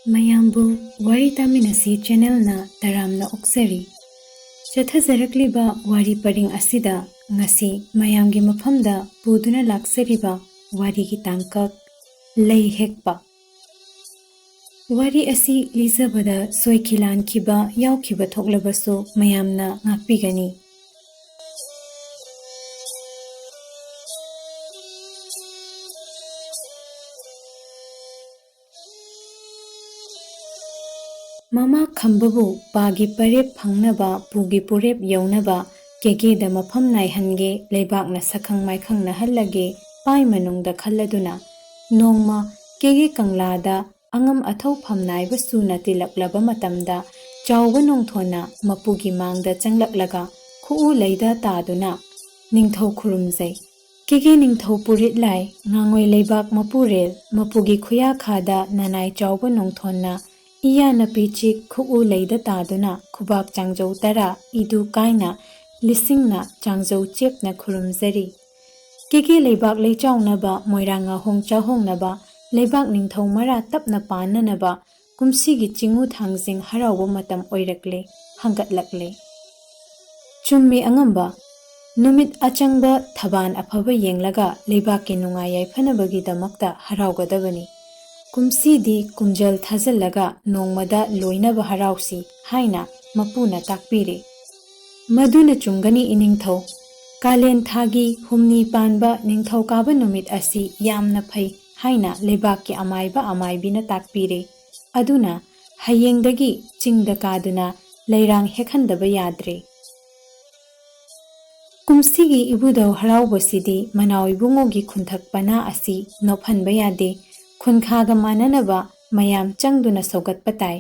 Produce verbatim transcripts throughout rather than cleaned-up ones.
ꯃꯌꯥꯝꯕꯨ ꯋꯥꯔꯤ ꯇꯥꯃꯤꯟꯅꯁꯤ ꯆꯦꯅꯦꯜꯅ ꯇꯔꯥꯝꯅ ꯑꯣꯛꯆꯔꯤ꯫ ꯆꯠꯊꯖꯔꯛꯂꯤꯕ ꯋꯥꯔꯤ ꯄꯔꯤꯡ ꯑꯁꯤꯗ ꯉꯁꯤ ꯃꯌꯥꯝꯒꯤ ꯃꯐꯝꯗ ꯄꯨꯗꯨꯅ ꯂꯥꯛꯆꯔꯤꯕ ꯋꯥꯔꯤꯒꯤ ꯇꯥꯡꯀꯛ, ꯂꯩ ꯍꯦꯛꯄ꯫ ꯋꯥꯔꯤ ꯑꯁꯤ ꯂꯤꯖꯕꯗ ꯁꯣꯏꯈꯤ ꯂꯥꯟꯈꯤꯕ ꯌꯥꯎꯈꯤꯕ ꯊꯣꯛꯂꯕꯁꯨ ꯃꯌꯥꯝꯅ ꯉꯥꯛꯄꯤꯒꯅꯤ꯫ ꯃꯃꯥ ꯈꯝꯕꯕꯨ ꯄꯥꯒꯤ ꯄꯔꯦꯞ ꯐꯪꯅꯕ, ꯄꯨꯒꯤ ꯄꯨꯔꯦꯞ ꯌꯧꯅꯕ ꯀꯦꯒꯦꯗ ꯃꯐꯝ ꯅꯥꯏꯍꯟꯒꯦ, ꯂꯩꯕꯥꯛꯅ ꯁꯛꯈꯪ ꯃꯥꯏꯈꯪꯅꯍꯜꯂꯒꯦ ꯄꯥꯏ ꯃꯅꯨꯡꯗ ꯈꯜꯂꯗꯨꯅ, ꯅꯣꯡꯃ ꯀꯦꯒꯦ ꯀꯪꯂꯥꯗ ꯑꯉꯝ ꯑꯊꯧ ꯐꯝ ꯅꯥꯏꯕ ꯁꯨꯅ ꯇꯤꯜꯂꯛꯂꯕ ꯃꯇꯝꯗ, ꯆꯥꯎꯕ ꯅꯣꯡꯊꯣꯟꯅ ꯃꯄꯨꯒꯤ ꯃꯥꯡꯗ ꯆꯪꯂꯛꯂꯒ ꯈꯨꯎ ꯂꯩꯗ ꯇꯥꯗꯨꯅ ꯅꯤꯡꯊꯧ ꯈꯨꯔꯨꯝꯖꯩ꯫ ꯀꯦꯒꯦ ꯅꯤꯡꯊꯧ ꯄꯨꯔꯤꯠ ꯂꯥꯏ, ꯉꯥꯉꯣꯏ ꯂꯩꯕꯥꯛ ꯃꯄꯨꯔꯦꯜ, ꯃꯄꯨꯒꯤ ꯈꯨꯌꯥꯈꯥꯗ ꯅꯅꯥꯏ ꯆꯥꯎꯕ ꯅꯣꯡꯊꯣꯟꯅ ꯏꯌꯥ ꯅꯄꯤ ꯆꯤꯛ ꯈꯨꯎ ꯂꯩꯗ ꯇꯥꯗꯨꯅ ꯈꯨꯕꯥꯛ ꯆꯥꯡꯖꯧ ꯇꯔꯥ ꯏꯗꯨ ꯀꯥꯏꯅ ꯂꯤꯁꯤꯡꯅ ꯆꯥꯡꯖꯧ ꯆꯦꯞꯅ ꯈꯨꯔꯨꯝꯖꯔꯤ꯫ ꯀꯦꯒꯦ ꯂꯩꯕꯥꯛ ꯂꯩꯆꯥꯎꯅꯕ, ꯃꯣꯏꯔꯥꯡ ꯉꯥꯍꯣꯡ ꯆꯥꯍꯣꯡꯅꯕ, ꯂꯩꯕꯥꯛ ꯅꯤꯡꯊꯧ ꯃꯔꯥ ꯇꯞꯅ ꯄꯥꯟꯅꯅꯕ ꯀꯨꯝꯁꯤꯒꯤ ꯆꯤꯡꯉꯨ ꯊꯥꯡꯖꯤꯡ ꯍꯔꯥꯎꯕ ꯃꯇꯝ ꯑꯣꯏꯔꯛꯂꯦ, ꯍꯪꯒꯠꯂꯛꯂꯦ꯫ ꯆꯨꯝꯃꯤ ꯑꯉꯝꯕ, ꯅꯨꯃꯤꯠ ꯑꯆꯪꯕ ꯊꯕꯥꯟ ꯑꯐꯕ ꯌꯦꯡꯂꯒ ꯂꯩꯕꯥꯛꯀꯤ ꯅꯨꯡꯉꯥꯏ ꯌꯥꯏꯐꯅꯕꯒꯤꯗꯃꯛꯇ ꯍꯔꯥꯎꯒꯗꯕꯅꯤ꯫ ꯀꯨꯝꯁꯤꯗꯤ ꯀꯨꯝꯖꯜ ꯊꯥꯖꯤꯜꯂꯒ ꯅꯣꯡꯃꯗ ꯂꯣꯏꯅꯕ ꯍꯔꯥꯎꯁꯤ ꯍꯥꯏꯅ ꯃꯄꯨꯅ ꯇꯥꯛꯄꯤꯔꯦ꯫ ꯃꯗꯨꯅ ꯆꯨꯝꯒꯅꯤ ꯏꯅꯤꯡꯊꯧ꯫ ꯀꯥꯂꯦꯟ ꯊꯥꯒꯤ ꯍꯨꯝꯅꯤ ꯄꯥꯟꯕ ꯅꯤꯡꯊꯧꯀꯥꯕ ꯅꯨꯃꯤꯠ ꯑꯁꯤ ꯌꯥꯝꯅ ꯐꯩ ꯍꯥꯏꯅ ꯂꯩꯕꯥꯛꯀꯤ ꯑꯃꯥꯏꯕ ꯑꯃꯥꯏꯕꯤꯅ ꯇꯥꯛꯄꯤꯔꯦ꯫ ꯑꯗꯨꯅ ꯍꯌꯦꯡꯗꯒꯤ ꯆꯤꯡꯗ ꯀꯥꯗꯨꯅ ꯂꯩꯔꯥꯡ ꯍꯦꯛꯍꯟꯗꯕ ꯌꯥꯗ꯭ꯔꯦ꯫ ꯀꯨꯝꯁꯤꯒꯤ ꯏꯕꯨꯙꯧ ꯍꯔꯥꯎꯕꯁꯤꯗꯤ ꯃꯅꯥꯎ ꯏꯕꯨꯡꯉꯣꯒꯤ ꯈꯨꯟꯊꯛ ꯄꯅꯥ ꯑꯁꯤ ꯅꯣꯞꯍꯟꯕ ꯌꯥꯗꯦ꯫ ꯈꯨꯟꯈꯥꯒ ꯃꯥꯟꯅꯅꯕ ꯃꯌꯥꯝ ꯆꯪꯗꯨꯅ ꯁꯧꯒꯠꯄ ꯇꯥꯏ꯫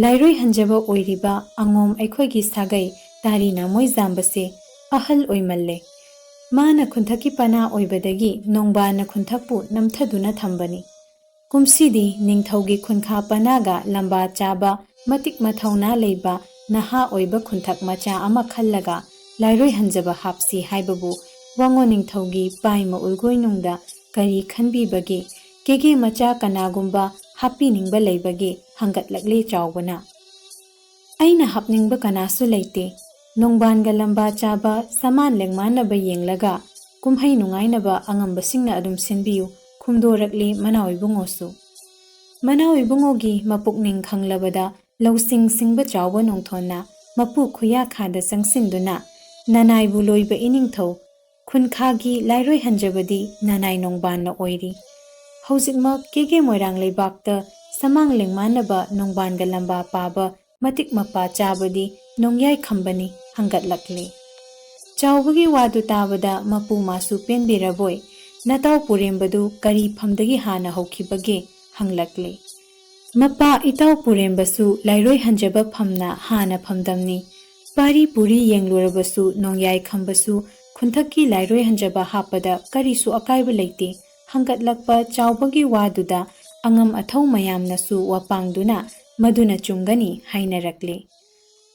ꯂꯥꯏꯔꯣꯏ ꯍꯟꯖꯕ ꯑꯣꯏꯔꯤꯕ ꯑꯉꯣꯝ ꯑꯩꯈꯣꯏꯒꯤ ꯁꯥꯒꯩ ꯇꯥꯔꯤ ꯅꯥꯃꯣꯏ ꯖꯥꯝꯕꯁꯦ ꯑꯍꯜ ꯑꯣꯏꯃꯜꯂꯦ꯫ ꯃꯥꯅ ꯈꯨꯟꯊꯛꯀꯤ ꯄꯅꯥ ꯑꯣꯏꯕꯗꯒꯤ ꯅꯣꯡꯕꯥꯅ ꯈꯨꯟꯊꯛꯄꯨ ꯅꯝꯊꯗꯨꯅ ꯊꯝꯕꯅꯤ꯫ ꯀꯨꯝꯁꯤꯗꯤ ꯅꯤꯡꯊꯧꯒꯤ ꯈꯨꯟꯈꯥ ꯄꯅꯥꯒ ꯂꯝꯕꯥ ꯆꯥꯕ, ꯃꯇꯤꯛ ꯃꯊꯧꯅꯥ ꯂꯩꯕ ꯅꯍꯥ ꯑꯣꯏꯕ ꯈꯨꯟꯊꯛ ꯃꯆꯥ ꯑꯃ ꯈꯜꯂꯒ ꯂꯥꯏꯔꯣꯏ ꯍꯟꯖꯕ ꯍꯥꯞꯁꯤ ꯍꯥꯏꯕꯕꯨ ꯋꯥꯉꯣ ꯅꯤꯡꯊꯧꯒꯤ ꯄꯥꯏꯃ ꯎꯜꯒꯣꯏꯅꯨꯡꯗ ꯀꯔꯤ ꯈꯟꯕꯤꯕꯒꯦ? ꯀꯦꯒꯦ ꯃꯆꯥ ꯀꯅꯥꯒꯨꯝꯕ ꯍꯥꯞꯄꯤꯅꯤꯡꯕ ꯂꯩꯕꯒꯦ ꯍꯪꯒꯠꯂꯛꯂꯦ ꯆꯥꯎꯕꯅ꯫ "ꯑꯩꯅ ꯍꯥꯞꯅꯤꯡꯕ ꯀꯅꯥꯁꯨ ꯂꯩꯇꯦ꯫ ꯅꯣꯡꯕꯥꯟꯒ ꯂꯝꯕꯥ ꯆꯥꯕ ꯁꯃꯥꯟ ꯂꯦꯡꯃꯥꯟꯅꯕ ꯌꯦꯡꯂꯒ ꯀꯨꯝꯍꯩ ꯅꯨꯡꯉꯥꯏꯅꯕ ꯑꯉꯝꯕꯁꯤꯡꯅ ꯑꯗꯨꯝ ꯁꯤꯟꯕꯤꯌꯨ", ꯈꯨꯝꯗꯣꯔꯛꯂꯦ ꯃꯅꯥꯎ ꯏꯕꯨꯡꯉꯣꯁꯨ꯫ ꯃꯅꯥꯎ ꯏꯕꯨꯡꯉꯣꯒꯤ ꯃꯄꯨꯛꯅꯤꯡ ꯈꯪꯂꯕꯗ ꯂꯧꯁꯤꯡ ꯁꯤꯡꯕ ꯆꯥꯎꯕ ꯅꯣꯡꯊꯣꯟꯅ ꯃꯄꯨ ꯈꯨꯌꯥꯈꯥꯗ ꯆꯪꯁꯤꯟꯗꯨꯅ, "ꯅꯅꯥꯏꯕꯨ ꯂꯣꯏꯕ ꯏꯅꯤꯡꯊꯧ, ꯈꯨꯟꯈꯥꯒꯤ ꯂꯥꯏꯔꯣꯏ ꯍꯟꯖꯕꯗꯤ ꯅꯅꯥꯏ ꯅꯣꯡꯕꯥꯟꯅ ꯑꯣꯏꯔꯤ꯫ ꯍꯧꯖꯤꯛꯃꯛ ꯀꯦꯒꯦ ꯃꯣꯏꯔꯥꯡ ꯂꯩꯕꯥꯛꯇ ꯁꯃꯥꯡ ꯂꯦꯡꯃꯥꯟꯅꯕ ꯅꯣꯡꯕꯥꯟꯒ ꯂꯝꯕꯥ ꯄꯥꯕ ꯃꯇꯤꯛ ꯃꯄꯥ ꯆꯥꯕꯗꯤ ꯅꯣꯡꯌꯥꯏ ꯈꯝꯕꯅꯤ" ꯍꯪꯒꯠꯂꯛꯂꯦ꯫ ꯆꯥꯎꯕꯒꯤ ꯋꯥꯗꯨ ꯇꯥꯕꯗ ꯃꯄꯨ ꯃꯥꯁꯨ ꯄꯦꯟꯕꯤꯔꯕꯣꯏ, "ꯅꯇꯥꯎ ꯄꯨꯔꯦꯝꯕꯗꯨ ꯀꯔꯤ ꯐꯝꯗꯒꯤ ꯍꯥꯟꯅ ꯍꯧꯈꯤꯕꯒꯦ?" ꯍꯪꯂꯛꯂꯦ꯫ "ꯃꯄꯥ ꯏꯇꯥꯎ ꯄꯨꯔꯦꯝꯕꯁꯨ ꯂꯥꯏꯔꯣꯏ ꯍꯟꯖꯕ ꯐꯝꯅ ꯍꯥꯟꯅ ꯐꯝꯗꯝꯅꯤ꯫ ꯄꯥꯔꯤ ꯄꯨꯔꯤ ꯌꯦꯡꯂꯨꯔꯕꯁꯨ ꯅꯣꯡꯌꯥꯏ ꯈꯝꯕꯁꯨ ꯈꯨꯟꯊꯛꯀꯤ ꯂꯥꯏꯔꯣꯏ ꯍꯟꯖꯕ ꯍꯥꯞꯄꯗ ꯀꯔꯤꯁꯨ ꯑꯀꯥꯏꯕ ꯂꯩꯇꯦ" ꯍꯪꯒꯠꯂꯛꯄ ꯆꯥꯎꯕꯒꯤ ꯋꯥꯗꯨꯗ ꯑꯉꯝ ꯑꯊꯧ ꯃꯌꯥꯝꯅꯁꯨ ꯋꯥꯄꯥꯡꯗꯨꯅ ꯃꯗꯨꯅ ꯆꯨꯝꯒꯅꯤ ꯍꯥꯏꯅꯔꯛꯂꯦ꯫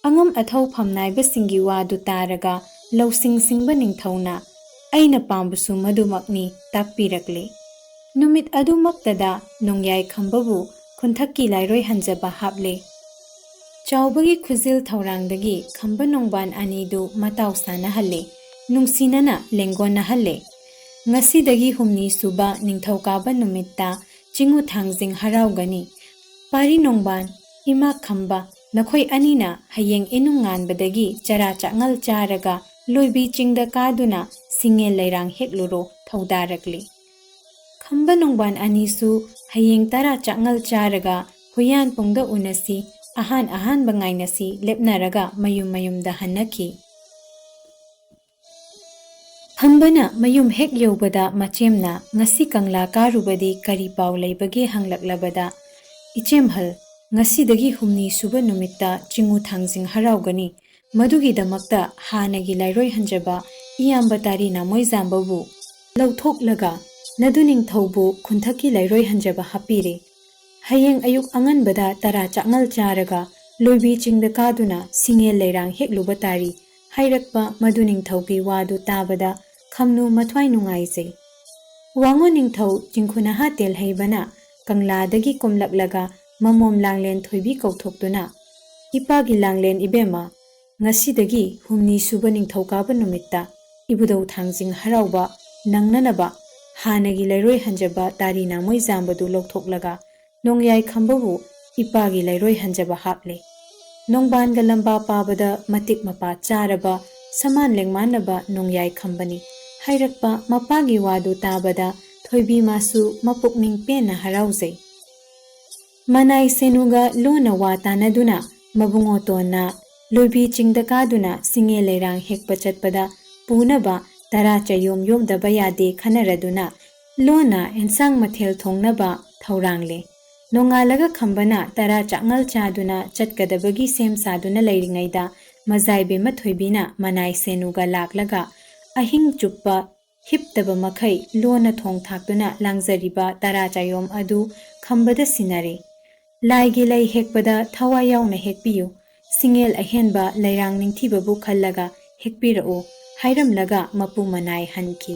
ꯑꯉꯝ ꯑꯊꯧ ꯐꯝꯅꯥꯏꯕꯁꯤꯡꯒꯤ ꯋꯥꯗꯨ ꯇꯥꯔꯒ ꯂꯧꯁꯤꯡ ꯁꯤꯡꯕ ꯅꯤꯡꯊꯧꯅ "ꯑꯩꯅ ꯄꯥꯝꯕꯁꯨ ꯃꯗꯨꯃꯛꯅꯤ" ꯇꯥꯛꯄꯤꯔꯛꯂꯦ꯫ ꯅꯨꯃꯤꯠ ꯑꯗꯨꯃꯛꯇꯗ ꯅꯣꯡꯌꯥꯏ ꯈꯝꯕꯕꯨ ꯈꯨꯟꯊꯛꯀꯤ ꯂꯥꯏꯔꯣꯏ ꯍꯟꯖꯕ ꯍꯥꯞꯂꯦ꯫ ꯆꯥꯎꯕꯒꯤ ꯈꯨꯖꯤꯜ ꯊꯧꯔꯥꯡꯗꯒꯤ ꯈꯝꯕ ꯅꯣꯡꯕꯥꯟ ꯑꯅꯤꯗꯨ ꯃꯇꯥꯎ ꯁꯥꯟꯅꯍꯜꯂꯦ, ꯅꯨꯡꯁꯤꯅꯅ ꯂꯦꯡꯒꯣꯟꯅꯍꯜꯂꯦ꯫ ꯉꯁꯤꯗꯒꯤ ꯍꯨꯝꯅꯤ ꯁꯨꯕ ꯅꯤꯡꯊꯧꯀꯥꯕ ꯅꯨꯃꯤꯠꯇ ꯆꯤꯡꯉꯨ ꯊꯥꯡꯖꯤꯡ ꯍꯔꯥꯎꯒꯅꯤ꯫ ꯄꯥꯔꯤ ꯅꯣꯡꯕꯥꯟ, ꯏꯃꯥ ꯈꯝꯕ, ꯅꯈꯣꯏ ꯑꯅꯤꯅ ꯍꯌꯦꯡ ꯏꯅꯨꯡ ꯉꯥꯟꯕꯗꯒꯤ ꯆꯔꯥ ꯆꯥꯛꯉꯜ ꯆꯥꯔꯒ ꯂꯣꯏꯕꯤ ꯆꯤꯡꯗ ꯀꯥꯗꯨꯅ ꯁꯤꯡꯉꯦꯜ ꯂꯩꯔꯥꯡ ꯍꯦꯛꯂꯨꯔꯣ ꯊꯧꯗꯥꯔꯛꯂꯤ꯫ ꯈꯝꯕ ꯅꯣꯡꯕꯥꯟ ꯑꯅꯤꯁꯨ ꯍꯌꯦꯡ ꯇꯔꯥ ꯆꯥꯛꯉꯜ ꯆꯥꯔꯒ ꯍꯨꯌꯥꯟ ꯄꯨꯡꯗ ꯎꯅꯁꯤ, ꯑꯍꯥꯟ ꯑꯍꯥꯟꯕ ꯉꯥꯏꯅꯁꯤ ꯂꯦꯞꯅꯔꯒ ꯃꯌꯨꯝ ꯃꯌꯨꯝꯗ ꯍꯟꯅꯈꯤ꯫ ꯈꯝꯕꯅ ꯃꯌꯨꯝ ꯍꯦꯛ ꯌꯧꯕꯗ ꯃꯆꯦꯝꯅ "ꯉꯁꯤ ꯀꯪꯂꯥ ꯀꯥꯔꯨꯕꯗꯤ ꯀꯔꯤ ꯄꯥꯎ ꯂꯩꯕꯒꯦ?" ꯍꯪꯂꯛꯂꯕꯗ, "ꯏꯆꯦꯝꯍꯜ, ꯉꯁꯤꯗꯒꯤ ꯍꯨꯝꯅꯤ ꯁꯨꯕ ꯅꯨꯃꯤꯠꯇ ꯆꯤꯡꯉꯨ ꯊꯥꯡꯖꯤꯡ ꯍꯔꯥꯎꯒꯅꯤ꯫ ꯃꯗꯨꯒꯤꯗꯃꯛꯇ ꯍꯥꯟꯅꯒꯤ ꯂꯥꯏꯔꯣꯏ ꯍꯟꯖꯕ ꯏꯌꯥꯝꯕ ꯇꯥꯔꯤ ꯅꯥꯃꯣꯏꯖꯥꯝꯕꯕꯨ ꯂꯧꯊꯣꯛꯂꯒ ꯅꯗꯨ ꯅꯤꯡꯊꯧꯕꯨ ꯈꯨꯟꯊꯛꯀꯤ ꯂꯥꯏꯔꯣꯏ ꯍꯟꯖꯕ ꯍꯥꯞꯄꯤꯔꯦ꯫ ꯍꯌꯦꯡ ꯑꯌꯨꯛ ꯑꯉꯟꯕꯗ ꯇꯔꯥ ꯆꯥꯛꯉꯜ ꯆꯥꯔꯒ ꯂꯣꯏꯕꯤ ꯆꯤꯡꯗ ꯀꯥꯗꯨꯅ ꯁꯤꯡꯉꯦꯜ ꯂꯩꯔꯥꯡ ꯍꯦꯛꯂꯨꯕ ꯇꯥꯔꯤ" ꯍꯥꯏꯔꯛꯄ ꯃꯗꯨ ꯅꯤꯡꯊꯧꯒꯤ ꯋꯥꯗꯨ ꯇꯥꯕꯗ ꯈꯝꯅꯨ ꯃꯊ꯭ꯋꯥꯏ ꯅꯨꯡꯉꯥꯏꯖꯩ꯫ ꯋꯥꯉꯣ ꯅꯤꯡꯊꯧ ꯆꯤꯡꯈꯨ ꯅꯍꯥ ꯇꯦꯜꯍꯩꯕꯅ ꯀꯪꯂꯥꯗꯒꯤ ꯀꯨꯝꯂꯛꯂꯒ ꯃꯃꯣꯝ ꯂꯥꯡꯂꯦꯟ ꯊꯣꯏꯕꯤ ꯀꯧꯊꯣꯛꯇꯨꯅ, "ꯏꯄꯥꯒꯤ ꯂꯥꯡꯂꯦꯟ ꯏꯕꯦꯝꯃ, ꯉꯁꯤꯗꯒꯤ ꯍꯨꯝꯅꯤ ꯁꯨꯕ ꯅꯤꯡꯊꯧꯀꯥꯕ ꯅꯨꯃꯤꯠꯇ ꯏꯕꯨꯙꯧ ꯊꯥꯡꯖꯤꯡ ꯍꯔꯥꯎꯕ ꯅꯪꯅꯅꯕ ꯍꯥꯟꯅꯒꯤ ꯂꯩꯔꯣꯏ ꯍꯟꯖꯕ ꯇꯥꯔꯤ ꯅꯥꯃꯣꯏ ꯖꯥꯝꯕꯗꯨ ꯂꯧꯊꯣꯛꯂꯒ ꯅꯣꯡꯌꯥꯏ ꯈꯝꯕꯕꯨ ꯏꯄꯥꯒꯤ ꯂꯩꯔꯣꯏ ꯍꯟꯖꯕ ꯍꯥꯞꯂꯦ꯫ ꯅꯣꯡꯕꯥꯟꯒ ꯂꯝꯕꯥ ꯄꯥꯕꯗ ꯃꯇꯤꯛ ꯃꯄꯥ ꯆꯥꯔꯕ ꯁꯃꯥꯟ ꯂꯦꯡꯃꯥꯟꯅꯕ ꯅꯣꯡꯌꯥꯏ ꯈꯝꯕꯅꯤ" ꯍꯥꯏꯔꯛꯄ ꯃꯄꯥꯒꯤ ꯋꯥꯗꯨ ꯇꯥꯕꯗ ꯊꯣꯏꯕꯤ ꯃꯥꯁꯨ ꯃꯄꯨꯛꯅꯤꯡ ꯄꯦꯟꯅ ꯍꯔꯥꯎꯖꯩ꯫ ꯃꯅꯥꯏ ꯁꯦꯅꯨꯒ ꯂꯣꯟꯅ ꯋꯥ ꯇꯥꯅꯗꯨꯅ ꯃꯕꯨꯡꯉꯣ ꯇꯣꯟꯅ ꯂꯣꯏꯕꯤ ꯆꯤꯡꯗ ꯀꯥꯗꯨꯅ ꯁꯤꯡꯉꯦ ꯂꯩꯔꯥꯡ ꯍꯦꯛꯄ ꯆꯠꯄꯗ ꯄꯨꯅꯕ ꯇꯔꯥ ꯆꯌꯣꯝ ꯌꯣꯝꯗꯕ ꯌꯥꯗꯦ ꯈꯟꯅꯔꯗꯨꯅ ꯂꯣꯟꯅ ꯑꯦꯟꯁꯥꯡ ꯃꯊꯦꯜ ꯊꯣꯡꯅꯕ ꯊꯧꯔꯥꯡꯂꯦ꯫ ꯅꯣꯡꯉꯥꯜꯂꯒ ꯈꯝꯕꯅ ꯇꯔꯥ ꯆꯥꯛꯉꯜ ꯆꯥꯗꯨꯅ ꯆꯠꯀꯗꯕꯒꯤ ꯁꯦꯝ ꯁꯥꯗꯨꯅ ꯂꯩꯔꯤꯉꯩꯗ ꯃꯖꯥꯏꯕꯦꯝꯃ ꯊꯣꯏꯕꯤꯅ ꯃꯅꯥꯏ ꯁꯦꯅꯨꯒ ꯂꯥꯛꯂꯒ ꯑꯍꯤꯡ ꯆꯨꯞꯄ ꯍꯤꯞꯇꯕ ꯃꯈꯩ ꯂꯣꯟꯅ ꯊꯣꯡ ꯊꯥꯛꯇꯨꯅ ꯂꯥꯡꯖꯔꯤꯕ ꯇꯔꯥ ꯆꯌꯣꯝ ꯑꯗꯨ ꯈꯝꯕꯗ ꯁꯤꯟꯅꯔꯦ꯫ "ꯂꯥꯏꯒꯤ ꯂꯩ ꯍꯦꯛꯄꯗ ꯊꯋꯥꯏ ꯌꯥꯎꯅ ꯍꯦꯛꯄꯤꯌꯨ, ꯁꯤꯡꯉꯦꯜ ꯑꯍꯦꯟꯕ ꯂꯩꯔꯥꯡ ꯅꯤꯡꯊꯤꯕꯕꯨ ꯈꯜꯂꯒ ꯍꯦꯛꯄꯤꯔꯛꯎ" ꯍꯥꯏꯔꯝꯂꯒ ꯃꯄꯨ ꯃꯅꯥꯏ ꯍꯟꯈꯤ꯫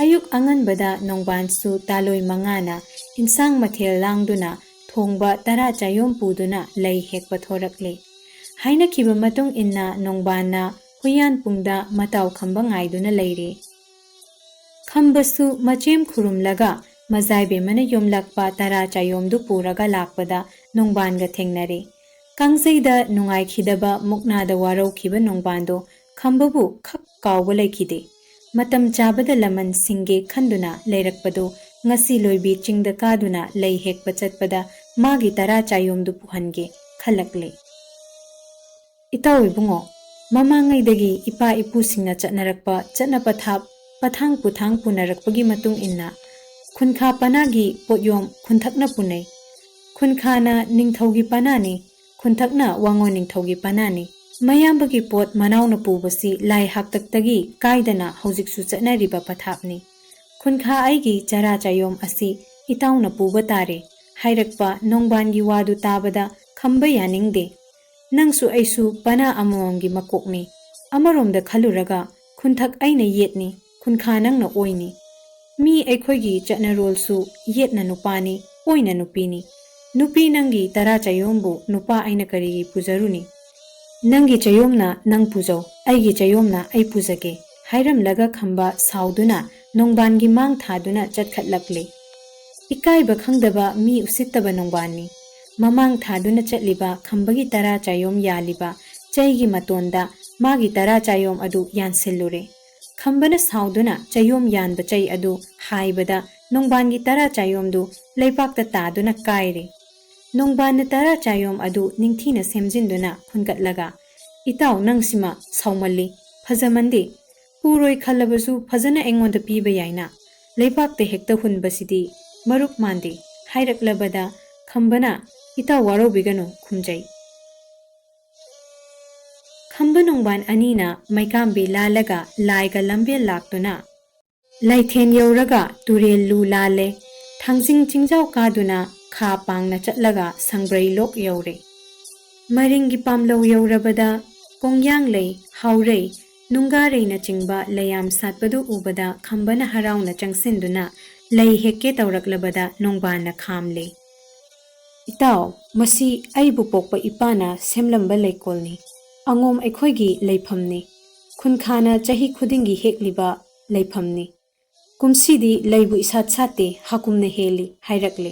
ꯑꯌꯨꯛ ꯑꯉꯟꯕꯗ ꯅꯣꯡꯕꯥꯟꯁꯨ ꯇꯥꯂꯣꯏ ꯃꯉꯥꯅ ꯏꯟꯁꯥꯡ ꯃꯊꯦꯜ ꯂꯥꯡꯗꯨꯅ ꯊꯣꯡꯕ ꯇꯔꯥ ꯆꯌꯣꯝ ꯄꯨꯗꯨꯅ ꯂꯩ ꯍꯦꯛꯄ ꯊꯣꯔꯛꯂꯦ꯫ ꯍꯥꯏꯅꯈꯤꯕ ꯃꯇꯨꯡ ꯏꯟꯅ ꯅꯣꯡꯕꯥꯟꯅ ꯍꯨꯏꯌꯥꯟ ꯄꯨꯡꯗ ꯃꯇꯥꯎ ꯈꯝꯕ ꯉꯥꯏꯗꯨꯅ ꯂꯩꯔꯦ꯫ ꯈꯝꯕꯁꯨ ꯃꯆꯦꯝ ꯈꯨꯔꯨꯝꯂꯒ ꯃꯖꯥꯏꯕꯦꯝꯃꯅ ꯌꯣꯝꯂꯛꯄ ꯇꯔꯥ ꯆꯌꯣꯝꯗꯨ ꯄꯨꯔꯒ ꯂꯥꯛꯄꯗ ꯅꯣꯡꯕꯥꯟꯒ ꯊꯦꯡꯅꯔꯦ꯫ ꯀꯥꯡꯖꯩꯗ ꯅꯨꯡꯉꯥꯏꯈꯤꯗꯕ ꯃꯨꯛꯅꯥꯗ ꯋꯥꯔꯧꯈꯤꯕ ꯅꯣꯡꯕꯥꯟꯗꯣ ꯈꯝꯕꯕꯨ ꯈꯛ ꯀꯥꯎꯕ ꯂꯩꯈꯤꯗꯦ꯫ ꯃꯇꯝ ꯆꯥꯕꯗ ꯂꯃꯟ ꯁꯤꯡꯒꯦ ꯈꯟꯗꯨꯅ ꯂꯩꯔꯛꯄꯗꯨ ꯉꯁꯤ ꯂꯣꯏꯕꯤ ꯆꯤꯡꯗ ꯀꯥꯗꯨꯅ ꯂꯩ ꯍꯦꯛꯄ ꯆꯠꯄꯗ ꯃꯥꯒꯤ ꯇꯔꯥ ꯆꯥꯌꯣꯝꯗꯨ ꯄꯨꯍꯟꯒꯦ ꯈꯜꯂꯛꯂꯦ꯫ ꯏꯇꯥꯎ ꯏꯕꯨꯡꯉꯣ, ꯃꯃꯥꯡꯉꯩꯗꯒꯤ ꯏꯄꯥ ꯏꯄꯨꯁꯤꯡꯅ ꯆꯠꯅꯔꯛꯄ ꯆꯠꯅ ꯄꯊꯥꯞ, ꯄꯊꯥꯡ ꯄꯨꯊꯥꯡ ꯄꯨꯅꯔꯛꯄꯒꯤ ꯃꯇꯨꯡ ꯏꯟꯅ ꯈꯨꯟꯈꯥ ꯄꯅꯥꯒꯤ ꯄꯣꯠꯌꯣꯝ ꯈꯨꯟꯊꯛꯅ ꯄꯨꯅꯩ꯫ ꯈꯨꯟꯈꯥꯅ ꯅꯤꯡꯊꯧꯒꯤ ꯄꯅꯥꯅꯤ, ꯈꯨꯟꯊꯛꯅ ꯋꯥꯉꯣ ꯅꯤꯡꯊꯧꯒꯤ ꯄꯅꯥꯅꯤ꯫ ꯃꯌꯥꯝꯕꯒꯤ ꯄꯣꯠ ꯃꯅꯥꯎꯅ ꯄꯨꯕꯁꯤ ꯂꯥꯏ ꯍꯥꯛꯇꯛꯇꯒꯤ ꯀꯥꯏꯗꯅ ꯍꯧꯖꯤꯛꯁꯨ ꯆꯠꯅꯔꯤꯕ ꯄꯊꯥꯞꯅꯤ꯫ "ꯈꯨꯟꯈꯥ ꯑꯩꯒꯤ ꯆꯔꯥ ꯆꯌꯣꯝ ꯑꯁꯤ ꯏꯇꯥꯎꯅ ꯄꯨꯕ ꯇꯥꯔꯦ" ꯍꯥꯏꯔꯛꯄ ꯅꯣꯡꯕꯥꯟꯒꯤ ꯋꯥꯗꯨ ꯇꯥꯕꯗ ꯈꯝꯕ ꯌꯥꯅꯤꯡꯗꯦ꯫ "ꯅꯪꯁꯨ ꯑꯩꯁꯨ ꯄꯅꯥ ꯑꯃꯃꯝꯒꯤ ꯃꯀꯣꯛꯅꯤ꯫ ꯑꯃꯔꯣꯝꯗ ꯈꯜꯂꯨꯔꯒ ꯈꯨꯟꯊꯛ ꯑꯩꯅ ꯌꯦꯠꯅꯤ, ꯈꯨꯟꯈꯥ ꯅꯪꯅ ꯑꯣꯏꯅꯤ꯫ ꯃꯤ ꯑꯩꯈꯣꯏꯒꯤ ꯆꯠꯅꯔꯣꯜꯁꯨ ꯌꯦꯠꯅ ꯅꯨꯄꯥꯅꯤ, ꯑꯣꯏꯅ ꯅꯨꯄꯤꯅꯤ꯫ ꯅꯨꯄꯤ ꯅꯪꯒꯤ ꯇꯔꯥ ꯆꯌꯣꯝꯕꯨ ꯅꯨꯄꯥ ꯑꯩꯅ ꯀꯔꯤꯒꯤ ꯄꯨꯖꯔꯨꯅꯤ? ꯅꯪꯒꯤ ꯆꯌꯣꯝꯅ ꯅꯪ ꯄꯨꯖꯧ, ꯑꯩꯒꯤ ꯆꯌꯣꯝꯅ ꯑꯩ ꯄꯨꯖꯒꯦ ꯍꯥꯏꯔꯝꯂꯒ ꯈꯝꯕ ꯁꯥꯎꯗꯨꯅ ꯅꯣꯡꯕꯥꯟꯒꯤ ꯃꯥꯡ ꯊꯥꯗꯨꯅ ꯆꯠꯈꯠꯂꯛꯂꯦ꯫ ꯏꯀꯥꯏꯕ ꯈꯪꯗꯕ ꯃꯤ ꯎꯁꯤꯠꯇꯕ ꯅꯣꯡꯕꯥꯟꯅꯤ꯫ ꯃꯃꯥꯡ ꯊꯥꯗꯨꯅ ꯆꯠꯂꯤꯕ ꯈꯝꯕꯒꯤ ꯇꯔꯥ ꯆꯌꯣꯝ ꯌꯥꯜꯂꯤꯕ ꯆꯩꯒꯤ ꯃꯇꯣꯟꯗ ꯃꯥꯒꯤ ꯇꯔꯥ ꯆꯌꯣꯝ ꯑꯗꯨ ꯌꯥꯟꯁꯤꯜꯂꯨꯔꯦ꯫ ꯈꯝꯕꯅ ꯁꯥꯎꯗꯨꯅ ꯆꯌꯣꯝ ꯌꯥꯟꯕ ꯆꯩ ꯑꯗꯨ ꯍꯥꯏꯕꯗ ꯅꯣꯡꯕꯥꯟꯒꯤ ꯇꯔꯥ ꯆꯌꯣꯝꯗꯨ ꯂꯩꯕꯥꯛꯇ ꯇꯥꯗꯨꯅ ꯀꯥꯏꯔꯦ꯫ ꯅꯣꯡꯕꯥꯟꯅ ꯇꯔꯥ ꯆꯌꯣꯝ ꯑꯗꯨ ꯅꯤꯡꯊꯤꯅ ꯁꯦꯝꯖꯤꯟꯗꯨꯅ ꯈꯨꯟꯒꯠꯂꯒ, "ꯏꯇꯥꯎ, ꯅꯪꯁꯤꯃ ꯁꯥꯎꯃꯜꯂꯤ, ꯐꯖꯃꯟꯗꯦ꯫ ꯄꯨꯔꯣꯏ ꯈꯜꯂꯕꯁꯨ ꯐꯖꯅ ꯑꯩꯉꯣꯟꯗ ꯄꯤꯕ ꯌꯥꯏꯅ꯫ ꯂꯩꯕꯥꯛꯇ ꯍꯦꯛꯇ ꯍꯨꯟꯕꯁꯤꯗꯤ ꯃꯔꯨꯞ ꯃꯥꯟꯗꯦ" ꯍꯥꯏꯔꯛꯂꯕꯗ ꯈꯝꯕꯅ, "ꯏꯇꯥꯎ ꯋꯥꯔꯧꯕꯤꯒꯅꯨ" ꯈꯨꯝꯖꯩ꯫ ꯈꯝꯕ ꯅꯣꯡꯕꯥꯟ ꯑꯅꯤꯅ ꯃꯩꯀꯥꯝꯕꯤ ꯂꯥꯜꯂꯒ ꯂꯥꯏꯒ ꯂꯝꯕꯦꯜ ꯂꯥꯛꯇꯨꯅ ꯂꯥꯏꯊꯦꯟ ꯌꯧꯔꯒ ꯇꯨꯔꯦꯜ ꯂꯨ ꯂꯥꯜꯂꯦ꯫ ꯊꯥꯡꯖꯤꯡ ꯆꯤꯡꯖꯥꯎ ꯀꯥꯗꯨꯅ ꯈꯥ ꯄꯥꯡꯅ ꯆꯠꯂꯒ ꯁꯪꯕ꯭ꯔꯩ ꯂꯣꯛ ꯌꯧꯔꯦ꯫ ꯃꯔꯤꯡꯒꯤ ꯄꯥꯝꯂꯧ ꯌꯧꯔꯕꯗ ꯀꯣꯡꯌꯥꯡꯂꯩ, ꯍꯥꯎꯔꯩ, ꯅꯨꯡꯒꯥꯔꯩꯅꯆꯤꯡꯕ ꯂꯩꯌꯥꯝ ꯁꯥꯠꯄꯗꯨ ꯎꯕꯗ ꯈꯝꯕꯅ ꯍꯔꯥꯎꯅ ꯆꯪꯁꯤꯟꯗꯨꯅ ꯂꯩ ꯍꯦꯛꯀꯦ ꯇꯧꯔꯛꯂꯕꯗ ꯅꯣꯡꯕꯥꯟꯅ ꯈꯥꯝꯂꯦ꯫ "ꯏꯇꯥꯎ, ꯃꯁꯤ ꯑꯩꯕꯨ ꯄꯣꯛꯄ ꯏꯄꯥꯅ ꯁꯦꯝꯂꯝꯕ ꯂꯩꯀꯣꯜꯅꯤ꯫ ꯑꯉꯣꯝ ꯑꯩꯈꯣꯏꯒꯤ ꯂꯩꯐꯝꯅꯤ꯫ ꯈꯨꯟꯈꯥꯅ ꯆꯍꯤ ꯈꯨꯗꯤꯡꯒꯤ ꯍꯦꯛꯂꯤꯕ ꯂꯩꯐꯝꯅꯤ꯫ ꯀꯨꯝꯁꯤꯗꯤ ꯂꯩꯕꯨ ꯏꯁꯥꯠ ꯁꯥꯠꯇꯦ, ꯍꯥꯀꯨꯝꯅ ꯍꯦꯜꯂꯤ" ꯍꯥꯏꯔꯛꯂꯦ꯫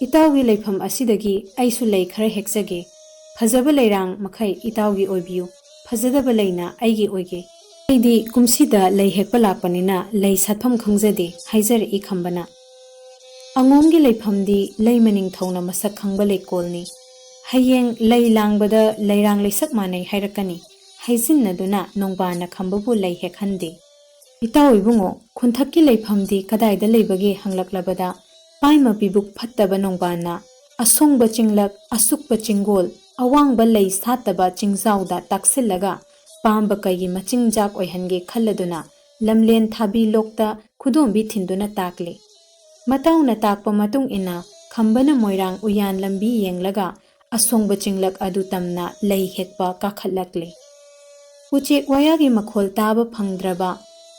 "ꯏꯇꯥꯎꯒꯤ ꯂꯩꯐꯝ ꯑꯁꯤꯗꯒꯤ ꯑꯩꯁꯨ ꯂꯩ ꯈꯔ ꯍꯦꯛꯆꯒꯦ꯫ ꯐꯖꯕ ꯂꯩꯔꯥꯡ ꯃꯈꯩ ꯏꯇꯥꯎꯒꯤ ꯑꯣꯏꯕꯤꯌꯨ, ꯐꯖꯗꯕ ꯂꯩꯅ ꯑꯩꯒꯤ ꯑꯣꯏꯒꯦ꯫ ꯑꯩꯗꯤ ꯀꯨꯝꯁꯤꯗ ꯂꯩ ꯍꯦꯛꯄ ꯂꯥꯛꯄꯅꯤꯅ ꯂꯩ ꯁꯥꯠꯐꯝ ꯈꯪꯖꯗꯦ" ꯍꯥꯏꯖꯔꯛꯏ ꯈꯝꯕꯅ꯫ "ꯑꯉꯣꯝꯒꯤ ꯂꯩꯐꯝꯗꯤ ꯂꯩꯃ ꯅꯤꯡꯊꯧꯅ ꯃꯁꯛ ꯈꯪꯕ ꯂꯩꯀꯣꯜꯅꯤ꯫ ꯍꯌꯦꯡ ꯂꯩ ꯂꯥꯡꯕꯗ ꯂꯩꯔꯥꯡ ꯂꯩꯁꯛ ꯃꯥꯟꯅꯩ ꯍꯥꯏꯔꯛꯀꯅꯤ" ꯍꯥꯏꯖꯤꯟꯅꯗꯨꯅ ꯅꯣꯡꯕꯥꯟꯅ ꯈꯝꯕꯕꯨ ꯂꯩ ꯍꯦꯛꯍꯟꯗꯦ꯫ "ꯏꯇꯥꯎ ꯏꯕꯨꯡꯉꯣ, ꯈꯨꯟꯊꯛꯀꯤ ꯂꯩꯐꯝꯗꯤ ꯀꯗꯥꯏꯗ ꯂꯩꯕꯒꯦ?" ꯍꯪꯂꯛꯂꯕꯗ, ꯄꯥꯏꯃ ꯄꯤꯕꯨꯛ ꯐꯠꯇꯕ ꯅꯣꯡꯕꯥꯟꯅ ꯑꯁꯣꯡꯕ ꯆꯤꯡꯂꯛ, ꯑꯁꯨꯛꯄ ꯆꯤꯡꯒꯣꯜ, ꯑꯋꯥꯡꯕ ꯂꯩ ꯁꯥꯠꯇꯕ ꯆꯤꯡꯖꯥꯎꯗ ꯇꯥꯛꯁꯤꯜꯂꯒ ꯄꯥꯝꯕ ꯀꯩꯒꯤ ꯃꯆꯤꯟꯖꯥꯛ ꯑꯣꯏꯍꯟꯒꯦ ꯈꯜꯂꯗꯨꯅ ꯂꯝꯂꯦꯟ ꯊꯥꯕꯤ ꯂꯣꯛꯇ ꯈꯨꯗꯣꯝꯕꯤ ꯊꯤꯟꯗꯨꯅ ꯇꯥꯛꯂꯦ꯫ ꯃꯇꯥꯎꯅ ꯇꯥꯛꯄ ꯃꯇꯨꯡ ꯏꯟꯅ ꯈꯝꯕꯅ ꯃꯣꯏꯔꯥꯡ ꯎꯌꯥꯟ ꯂꯝꯕꯤ ꯌꯦꯡꯂꯒ ꯑꯁꯣꯡꯕ ꯆꯤꯡꯂꯛ ꯑꯗꯨ ꯇꯝꯅ ꯂꯩ ꯍꯦꯛꯄ ꯀꯥꯈꯠꯂꯛꯂꯦ꯫ ꯎꯆꯦꯛ ꯋꯥꯌꯥꯒꯤ ꯃꯈꯣꯜ ꯇꯥꯕ ꯐꯪꯗ꯭ꯔꯕ,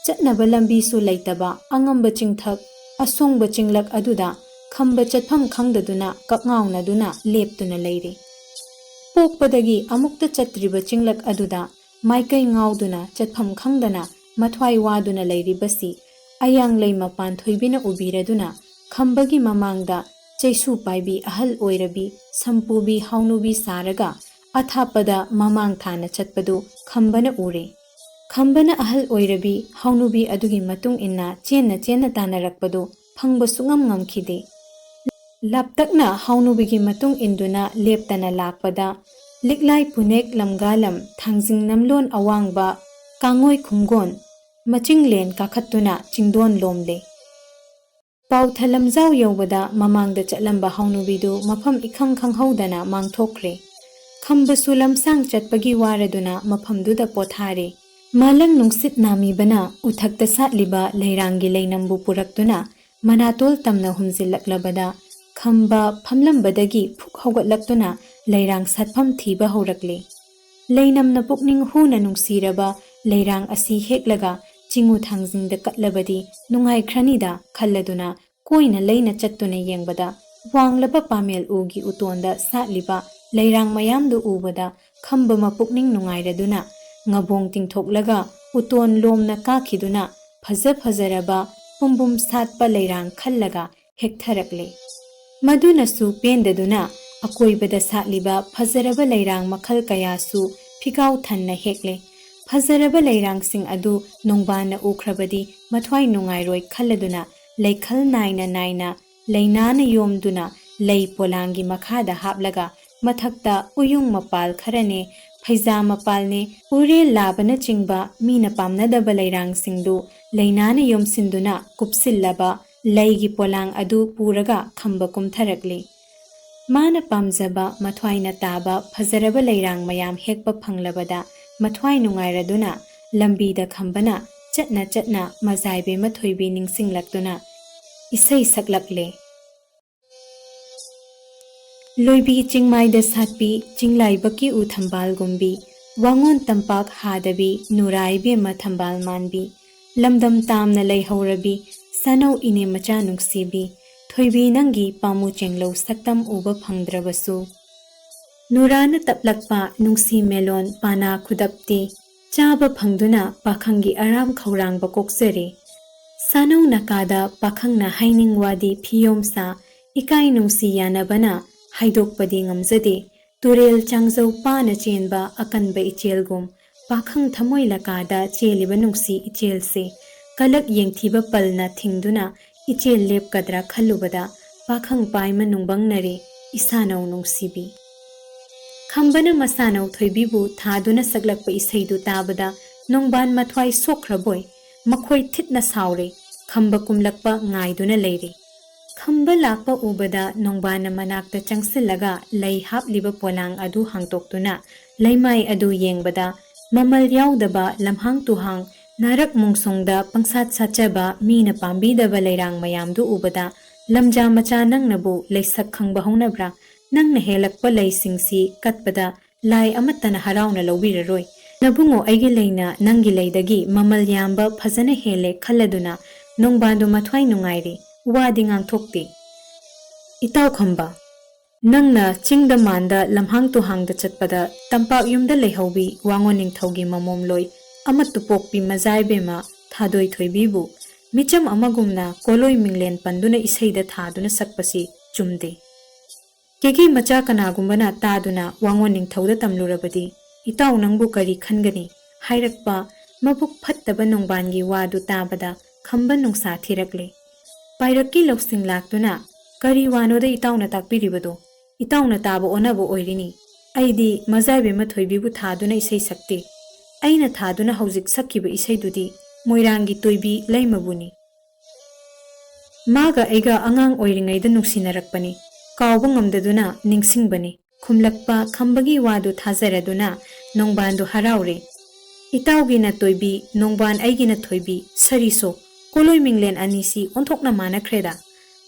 ꯆꯠꯅꯕ ꯂꯝꯕꯤꯁꯨ ꯂꯩꯇꯕ ꯑꯉꯝꯕ ꯆꯤꯡꯊꯛ ꯑꯁꯣꯡꯕ ꯆꯤꯡꯂꯛ ꯑꯗꯨꯗ ꯈꯝꯕ ꯆꯠꯐꯝ ꯈꯪꯗꯗꯨꯅ ꯀꯛꯉꯥꯎꯅꯗꯨꯅ ꯂꯦꯞꯇꯨꯅ ꯂꯩꯔꯤ꯫ ꯄꯣꯛꯄꯗꯒꯤ ꯑꯃꯨꯛꯇ ꯆꯠꯇ꯭ꯔꯤꯕ ꯆꯤꯡꯂꯛ ꯑꯗꯨꯗ ꯃꯥꯏꯀꯩ ꯉꯥꯎꯗꯨꯅ ꯆꯠꯐꯝ ꯈꯪꯗꯅ ꯃꯊ꯭ꯋꯥꯏ ꯋꯥꯗꯨꯅ ꯂꯩꯔꯤꯕꯁꯤ ꯑꯌꯥꯡꯂꯩꯃ ꯄꯥꯟꯊꯣꯏꯕꯤꯅ ꯎꯕꯤꯔꯗꯨꯅ ꯈꯝꯕꯒꯤ ꯃꯃꯥꯡꯗ ꯆꯩꯁꯨ ꯄꯥꯏꯕꯤ ꯑꯍꯜ ꯑꯣꯏꯔꯕꯤ ꯁꯝꯄꯨꯕꯤ ꯍꯥꯎꯅꯨꯕꯤ ꯁꯥꯔꯒ ꯑꯊꯥꯞꯄꯗ ꯃꯃꯥꯡ ꯊꯥꯅ ꯆꯠꯄꯗꯨ ꯈꯝꯕꯅ ꯎꯔꯦ꯫ ꯈꯝꯕꯅ ꯑꯍꯜ ꯑꯣꯏꯔꯕꯤ ꯍꯥꯎꯅꯨꯕꯤ ꯑꯗꯨꯒꯤ ꯃꯇꯨꯡ ꯏꯟꯅ ꯆꯦꯟꯅ ꯆꯦꯟꯅ ꯇꯥꯟꯅꯔꯛꯄꯗꯨ ꯐꯪꯕ ꯁꯨꯡꯉꯝ ꯉꯝꯈꯤꯗꯦ꯫ ꯂꯥꯞꯇꯛꯅ ꯍꯥꯎꯅꯨꯕꯤꯒꯤ ꯃꯇꯨꯡ ꯏꯟꯗꯨꯅ ꯂꯦꯞꯇꯅ ꯂꯥꯛꯄꯗ ꯂꯤꯛꯂꯥꯏ ꯄꯨꯅꯦꯛ ꯂꯝꯒꯥꯂꯝ ꯊꯥꯡꯖꯤꯡ ꯅꯝꯂꯣꯟ ꯑꯋꯥꯡꯕ ꯀꯥꯡꯉꯣꯏ ꯈꯨꯝꯒꯣꯟ ꯃꯆꯤꯡꯂꯦꯟ ꯀꯥꯈꯠꯇꯨꯅ ꯆꯤꯡꯗꯣꯟ ꯂꯣꯝꯂꯦ꯫ ꯄꯥꯎꯊ ꯂꯝꯖꯥꯎ ꯌꯧꯕꯗ ꯃꯃꯥꯡꯗ ꯆꯠꯂꯝꯕ ꯍꯥꯎꯅꯨꯕꯤꯗꯨ ꯃꯐꯝ ꯏꯈꯪ ꯈꯪꯍꯧꯗꯅ ꯃꯥꯡꯊꯣꯛꯈ꯭ꯔꯦ꯫ ꯈꯝꯕꯁꯨ ꯂꯝꯁꯥꯡ ꯆꯠꯄꯒꯤ ꯋꯥꯔꯗꯨꯅ ꯃꯐꯝꯗꯨꯗ ꯄꯣꯊꯥꯔꯦ꯫ ꯃꯥꯂꯪ ꯅꯨꯡꯁꯤꯠ ꯅꯥꯃꯤꯕꯅ ꯎꯊꯛꯇ ꯁꯥꯠꯂꯤꯕ ꯂꯩꯔꯥꯡꯒꯤ ꯂꯩꯅꯝꯕꯨ ꯄꯨꯔꯛꯇꯨꯅ ꯃꯅꯥꯇꯣꯜ ꯇꯝꯅ ꯍꯨꯝꯖꯤꯜꯂꯛꯂꯕꯗ ꯈꯝꯕ ꯐꯝꯂꯝꯕꯗꯒꯤ ꯐꯨꯛ ꯍꯧꯒꯠꯂꯛꯇꯨꯅ ꯂꯩꯔꯥꯡ ꯁꯥꯠꯐꯝ ꯊꯤꯕ ꯍꯧꯔꯛꯂꯦ꯫ ꯂꯩꯅꯝꯅ ꯄꯨꯛꯅꯤꯡ ꯍꯨꯅ ꯅꯨꯡꯁꯤꯔꯕ ꯂꯩꯔꯥꯡ ꯑꯁꯤ ꯍꯦꯛꯂꯒ ꯆꯤꯡꯉꯨ ꯊꯥꯡꯖꯤꯡꯗ ꯀꯠꯂꯕꯗꯤ ꯅꯨꯡꯉꯥꯏꯈ꯭ꯔꯅꯤꯗ ꯈꯜꯂꯗꯨꯅ ꯀꯣꯏꯅ ꯂꯩꯅ ꯆꯠꯇꯨꯅ ꯌꯦꯡꯕꯗ ꯋꯥꯡꯂꯕ ꯄꯥꯃꯦꯜ ꯎꯒꯤ ꯎꯇꯣꯟꯗ ꯁꯥꯠꯂꯤꯕ ꯂꯩꯔꯥꯡ ꯃꯌꯥꯝꯗꯨ ꯎꯕꯗ ꯈꯝꯕ ꯃꯄꯨꯛꯅꯤꯡ ꯅꯨꯡꯉꯥꯏꯔꯗꯨꯅ ꯉꯕꯣꯡ ꯇꯤꯡꯊꯣꯛꯂꯒ ꯎꯇꯣꯟ ꯂꯣꯝꯅ ꯀꯥꯈꯤꯗꯨꯅ ꯐꯖ ꯐꯖꯔꯕ ꯄꯨꯝꯕꯨꯝ ꯁꯥꯠꯄ ꯂꯩꯔꯥꯡ ꯈꯜꯂꯒ ꯍꯦꯛꯊꯔꯛꯂꯦ꯫ ꯃꯗꯨꯅꯁꯨ ꯄꯦꯟꯗꯗꯨꯅ ꯑꯀꯣꯏꯕꯗ ꯁꯥꯠꯂꯤꯕ ꯐꯖꯔꯕ ꯂꯩꯔꯥꯡ ꯃꯈꯜ ꯀꯌꯥꯁꯨ ꯐꯤꯒꯥꯎ ꯊꯟꯅ ꯍꯦꯛꯂꯦ꯫ ꯐꯖꯔꯕ ꯂꯩꯔꯥꯡꯁꯤꯡ ꯑꯗꯨ ꯅꯣꯡꯕꯥꯟꯅ ꯎꯈ꯭ꯔꯕꯗꯤ ꯃꯊ꯭ꯋꯥꯏ ꯅꯨꯡꯉꯥꯏꯔꯣꯏ ꯈꯜꯂꯗꯨꯅ ꯂꯩꯈꯜ ꯅꯥꯏꯅ ꯅꯥꯏꯅ ꯂꯩꯅꯥꯅ ꯌꯣꯝꯗꯨꯅ ꯂꯩ ꯄꯣꯂꯥꯡꯒꯤ ꯃꯈꯥꯗ ꯍꯥꯞꯂꯒ ꯃꯊꯛꯇ ꯎꯌꯨꯡ ꯃꯄꯥꯜ ꯈꯔꯅꯦ, ꯐꯩꯖꯥ ꯃꯄꯥꯜꯅꯦ, ꯎꯔꯦꯜ ꯂꯥꯕꯅꯆꯤꯡꯕ ꯃꯤꯅ ꯄꯥꯝꯅꯗꯕ ꯂꯩꯔꯥꯡꯁꯤꯡꯗꯨ ꯂꯩꯅꯥꯅ ꯌꯣꯝꯁꯤꯟꯗꯨꯅ ꯀꯨꯞꯁꯤꯜꯂꯕ ꯂꯩꯒꯤ ꯄꯣꯂꯥꯡ ꯑꯗꯨ ꯄꯨꯔꯒ ꯈꯝꯕ ꯀꯨꯝꯊꯔꯛꯂꯤ꯫ ꯃꯥꯅ ꯄꯥꯝꯖꯕ ꯃꯊ꯭ꯋꯥꯏꯅ ꯇꯥꯕ ꯐꯖꯔꯕ ꯂꯩꯔꯥꯡ ꯃꯌꯥꯝ ꯍꯦꯛꯄ ꯐꯪꯂꯕꯗ ꯃꯊ꯭ꯋꯥꯏ ꯅꯨꯡꯉꯥꯏꯔꯗꯨꯅ ꯂꯝꯕꯤꯗ ꯈꯝꯕꯅ ꯆꯠꯅ ꯆꯠꯅ ꯃꯖꯥꯏꯕꯦꯝꯃ ꯊꯣꯏꯕꯤ ꯅꯤꯡꯁꯤꯡꯂꯛꯇꯨꯅ ꯏꯁꯩ ꯁꯛꯂꯛꯂꯦ꯫ ꯂꯣꯏꯕꯤ ꯆꯤꯡꯃꯥꯏꯗ ꯁꯥꯠꯄꯤ ꯆꯤꯡꯂꯥꯏꯕꯛꯀꯤ ꯎ ꯊꯝꯕꯥꯜꯒꯨꯝꯕꯤ, ꯋꯥꯉꯣꯟ ꯇꯝꯄꯥꯛ ꯍꯥꯗꯕꯤ ꯅꯨꯔꯥ ꯏꯕꯦꯝꯃ ꯊꯝꯕꯥꯜ ꯃꯥꯟꯕꯤ, ꯂꯝꯗꯝ ꯇꯥꯝꯅ ꯂꯩꯍꯧꯔꯕꯤ ꯁꯥꯅꯧ ꯏꯅꯦ ꯃꯆꯥ ꯅꯨꯡꯁꯤꯕꯤ, ꯊꯣꯏꯕꯤ ꯅꯪꯒꯤ ꯄꯥꯝꯃꯨ ꯆꯦꯡꯂꯧ ꯁꯛꯇꯝ ꯎꯕ ꯐꯪꯗ꯭ꯔꯕꯁꯨ, ꯅꯨꯔꯥꯅ ꯇꯞꯂꯛꯄ ꯅꯨꯡꯁꯤ ꯃꯦꯂꯣꯟ ꯄꯥꯅꯥ ꯈꯨꯗꯞꯇꯤ ꯆꯥꯕ ꯐꯪꯗꯨꯅ ꯄꯥꯈꯪꯒꯤ ꯑꯔꯥꯝ ꯈꯧꯔꯥꯡꯕ ꯀꯣꯛꯆꯔꯤ꯫ ꯁꯥꯅꯧ ꯅꯀꯥꯗ ꯄꯥꯈꯪꯅ ꯍꯥꯏꯅꯤꯡ ꯋꯥꯗꯤ ꯐꯤꯌꯣꯝꯁꯥ, ꯏꯀꯥꯏ ꯅꯨꯡꯁꯤ ꯌꯥꯅꯕꯅ ꯍꯥꯏꯗꯣꯛꯄꯗꯤ ꯉꯝꯖꯗꯦ꯫ ꯇꯨꯔꯦꯜ ꯆꯥꯡꯖꯧ ꯄꯥꯅ ꯆꯦꯟꯕ ꯑꯀꯟꯕ ꯏꯆꯦꯜꯒꯨꯝ ꯄꯥꯈꯪ ꯊꯃꯣꯏ ꯂꯀꯥꯗ ꯆꯦꯜꯂꯤꯕ ꯅꯨꯡꯁꯤ ꯏꯆꯦꯜꯁꯦ ꯀꯂꯛ ꯌꯦꯡꯊꯤꯕ ꯄꯜꯅ ꯊꯤꯡꯗꯨꯅ ꯏꯆꯦꯜ ꯂꯦꯞꯀꯗ꯭ꯔꯥ ꯈꯜꯂꯨꯕꯗ ꯄꯥꯈꯪ ꯄꯥꯏꯃ ꯅꯨꯡꯕꯪꯅꯔꯦ ꯏꯁꯥꯅꯧ ꯅꯨꯡꯁꯤꯕꯤ꯫ ꯈꯝꯕꯅ ꯃꯁꯥꯅꯧ ꯊꯣꯏꯕꯤꯕꯨ ꯊꯥꯗꯨꯅ ꯁꯛꯂꯛꯄ ꯏꯁꯩꯗꯨ ꯇꯥꯕꯗ ꯅꯣꯡꯕꯥꯟ ꯃꯊ꯭ꯋꯥꯏ ꯁꯣꯛꯈ꯭ꯔꯕꯣꯏ ꯃꯈꯣꯏ ꯊꯤꯠꯅ ꯁꯥꯎꯔꯦ꯫ ꯈꯝꯕ ꯀꯨꯝꯂꯛꯄ ꯉꯥꯏꯗꯨꯅ ꯂꯩꯔꯦ꯫ ꯈꯝꯕ ꯂꯥꯛꯄ ꯎꯕꯗ ꯅꯣꯡꯕꯥꯟꯅ ꯃꯅꯥꯛꯇ ꯆꯪꯁꯤꯜꯂꯒ ꯂꯩ ꯍꯥꯞꯂꯤꯕ ꯄꯣꯂꯥꯡ ꯑꯗꯨ ꯍꯥꯡꯇꯣꯛꯇꯨꯅ ꯂꯩꯃꯥꯏ ꯑꯗꯨ ꯌꯦꯡꯕꯗ ꯃꯃꯜ ꯌꯥꯎꯗꯕ ꯂꯝꯍꯥꯡ ꯇꯨꯍꯥꯡ, ꯅꯥꯔꯛ ꯃꯣꯡꯁꯣꯡꯗ ꯄꯪꯁꯥꯠ ꯁꯥꯠꯆꯕ ꯃꯤꯅ ꯄꯥꯝꯕꯤꯗꯕ ꯂꯩꯔꯥꯡ ꯃꯌꯥꯝꯗꯨ ꯎꯕꯗ ꯂꯝꯖꯥ ꯃꯆꯥ ꯅꯪꯅꯕꯨ ꯂꯩꯁꯛ ꯈꯪꯕ ꯍꯧꯅꯕ꯭ꯔꯥ? ꯅꯪꯅ ꯍꯦꯜꯂꯛꯄ ꯂꯩꯁꯤꯡꯁꯤ ꯀꯠꯄꯗ ꯂꯥꯏ ꯑꯃꯠꯇꯅ ꯍꯔꯥꯎꯅ ꯂꯧꯕꯤꯔꯔꯣꯏ꯫ ꯅꯕꯨꯡꯉꯣ ꯑꯩꯒꯤ ꯂꯩꯅ ꯅꯪꯒꯤ ꯂꯩꯗꯒꯤ ꯃꯃꯜ ꯌꯥꯝꯕ ꯐꯖꯅ ꯍꯦꯜꯂꯦ ꯈꯜꯂꯗꯨꯅ ꯅꯣꯡꯕꯥꯟꯗꯨ ꯃꯊ꯭ꯋꯥꯏ ꯅꯨꯡꯉꯥꯏꯔꯦ, ꯋꯥꯗꯤ ꯉꯥꯡꯊꯣꯛꯇꯦ꯫ ꯏꯇꯥꯎ ꯈꯝꯕ, ꯅꯪꯅ ꯆꯤꯡꯗ ꯃꯥꯟꯗ ꯂꯝꯍꯥꯡ ꯇꯨꯍꯥꯡꯗ ꯆꯠꯄꯗ ꯇꯝꯄꯥꯛ ꯌꯨꯝꯗ ꯂꯩꯍꯧꯕꯤ ꯋꯥꯉꯣꯟ ꯅꯤꯡꯊꯧꯒꯤ ꯃꯃꯣꯝꯂꯣꯏ ꯑꯃꯠꯇ ꯄꯣꯛꯄꯤ ꯃꯖꯥꯏꯕꯦꯝꯃ ꯊꯥꯗꯣꯏ ꯊꯣꯏꯕꯤꯕꯨ ꯃꯤꯆꯝ ꯑꯃꯒꯨꯝꯅ ꯀꯣꯂꯣꯏ ꯃꯤꯡꯂꯦꯟ ꯄꯟꯗꯨꯅ ꯏꯁꯩꯗ ꯊꯥꯗꯨꯅ ꯁꯛꯄꯁꯤ ꯆꯨꯝꯗꯦ꯫ ꯀꯦꯒꯦ ꯃꯆꯥ ꯀꯅꯥꯒꯨꯝꯕꯅ ꯇꯥꯗꯨꯅ ꯋꯥꯉꯣꯟ ꯅꯤꯡꯊꯧꯗ ꯇꯝꯂꯨꯔꯕꯗꯤ ꯏꯇꯥꯎ ꯅꯪꯕꯨ ꯀꯔꯤ ꯈꯟꯒꯅꯤ ꯍꯥꯏꯔꯛꯄ ꯃꯕꯨꯛ ꯐꯠꯇꯕ ꯅꯣꯡꯕꯥꯟꯒꯤ ꯋꯥꯗꯨ ꯇꯥꯕꯗ ꯈꯝꯕ ꯅꯨꯡꯁꯥ ꯊꯤꯔꯛꯂꯦ꯫ ꯄꯥꯏꯔꯛꯀꯤ ꯂꯧꯁꯤꯡ ꯂꯥꯛꯇꯨꯅ, "ꯀꯔꯤ ꯋꯥꯅꯣꯗ ꯏꯇꯥꯎꯅ ꯇꯥꯛꯄꯤꯔꯤꯕꯗꯣ? ꯏꯇꯥꯎꯅ ꯇꯥꯕ ꯑꯣꯟꯅꯕ ꯑꯣꯏꯔꯤꯅꯤ꯫ ꯑꯩꯗꯤ ꯃꯖꯥꯏꯕꯦꯝꯃ ꯊꯣꯏꯕꯤꯕꯨ ꯊꯥꯗꯨꯅ ꯏꯁꯩ ꯁꯛꯇꯦ꯫ ꯑꯩꯅ ꯊꯥꯗꯨꯅ ꯍꯧꯖꯤꯛ ꯁꯛꯈꯤꯕ ꯏꯁꯩꯗꯨꯗꯤ ꯃꯣꯏꯔꯥꯡꯒꯤ ꯇꯣꯏꯕꯤ ꯂꯩꯃꯕꯨꯅꯤ꯫ ꯃꯥꯒ ꯑꯩꯒ ꯑꯉꯥꯡ ꯑꯣꯏꯔꯤꯉꯩꯗ ꯅꯨꯡꯁꯤꯅꯔꯛꯄꯅꯤ꯫ ꯀꯥꯎꯕ ꯉꯝꯗꯗꯨꯅ ꯅꯤꯡꯁꯤꯡꯕꯅꯤ꯫" ꯈꯨꯝꯂꯛꯄ ꯈꯝꯕꯒꯤ ꯋꯥꯗꯨ ꯊꯥꯖꯔꯗꯨꯅ ꯅꯣꯡꯕꯥꯟꯗꯨ ꯍꯔꯥꯎꯔꯦ꯫ "ꯏꯇꯥꯎꯒꯤꯅ ꯇꯣꯏꯕꯤ, ꯅꯣꯡꯕꯥꯟ ꯑꯩꯒꯤꯅ ꯊꯣꯏꯕꯤ, ꯁꯥꯔꯤꯁꯣ, ꯀꯣꯂꯣꯏ ꯃꯤꯡꯂꯦꯟ ꯑꯅꯤꯁꯤ ꯑꯣꯟꯊꯣꯛꯅ ꯃꯥꯟꯅꯈ꯭ꯔꯦꯗ꯫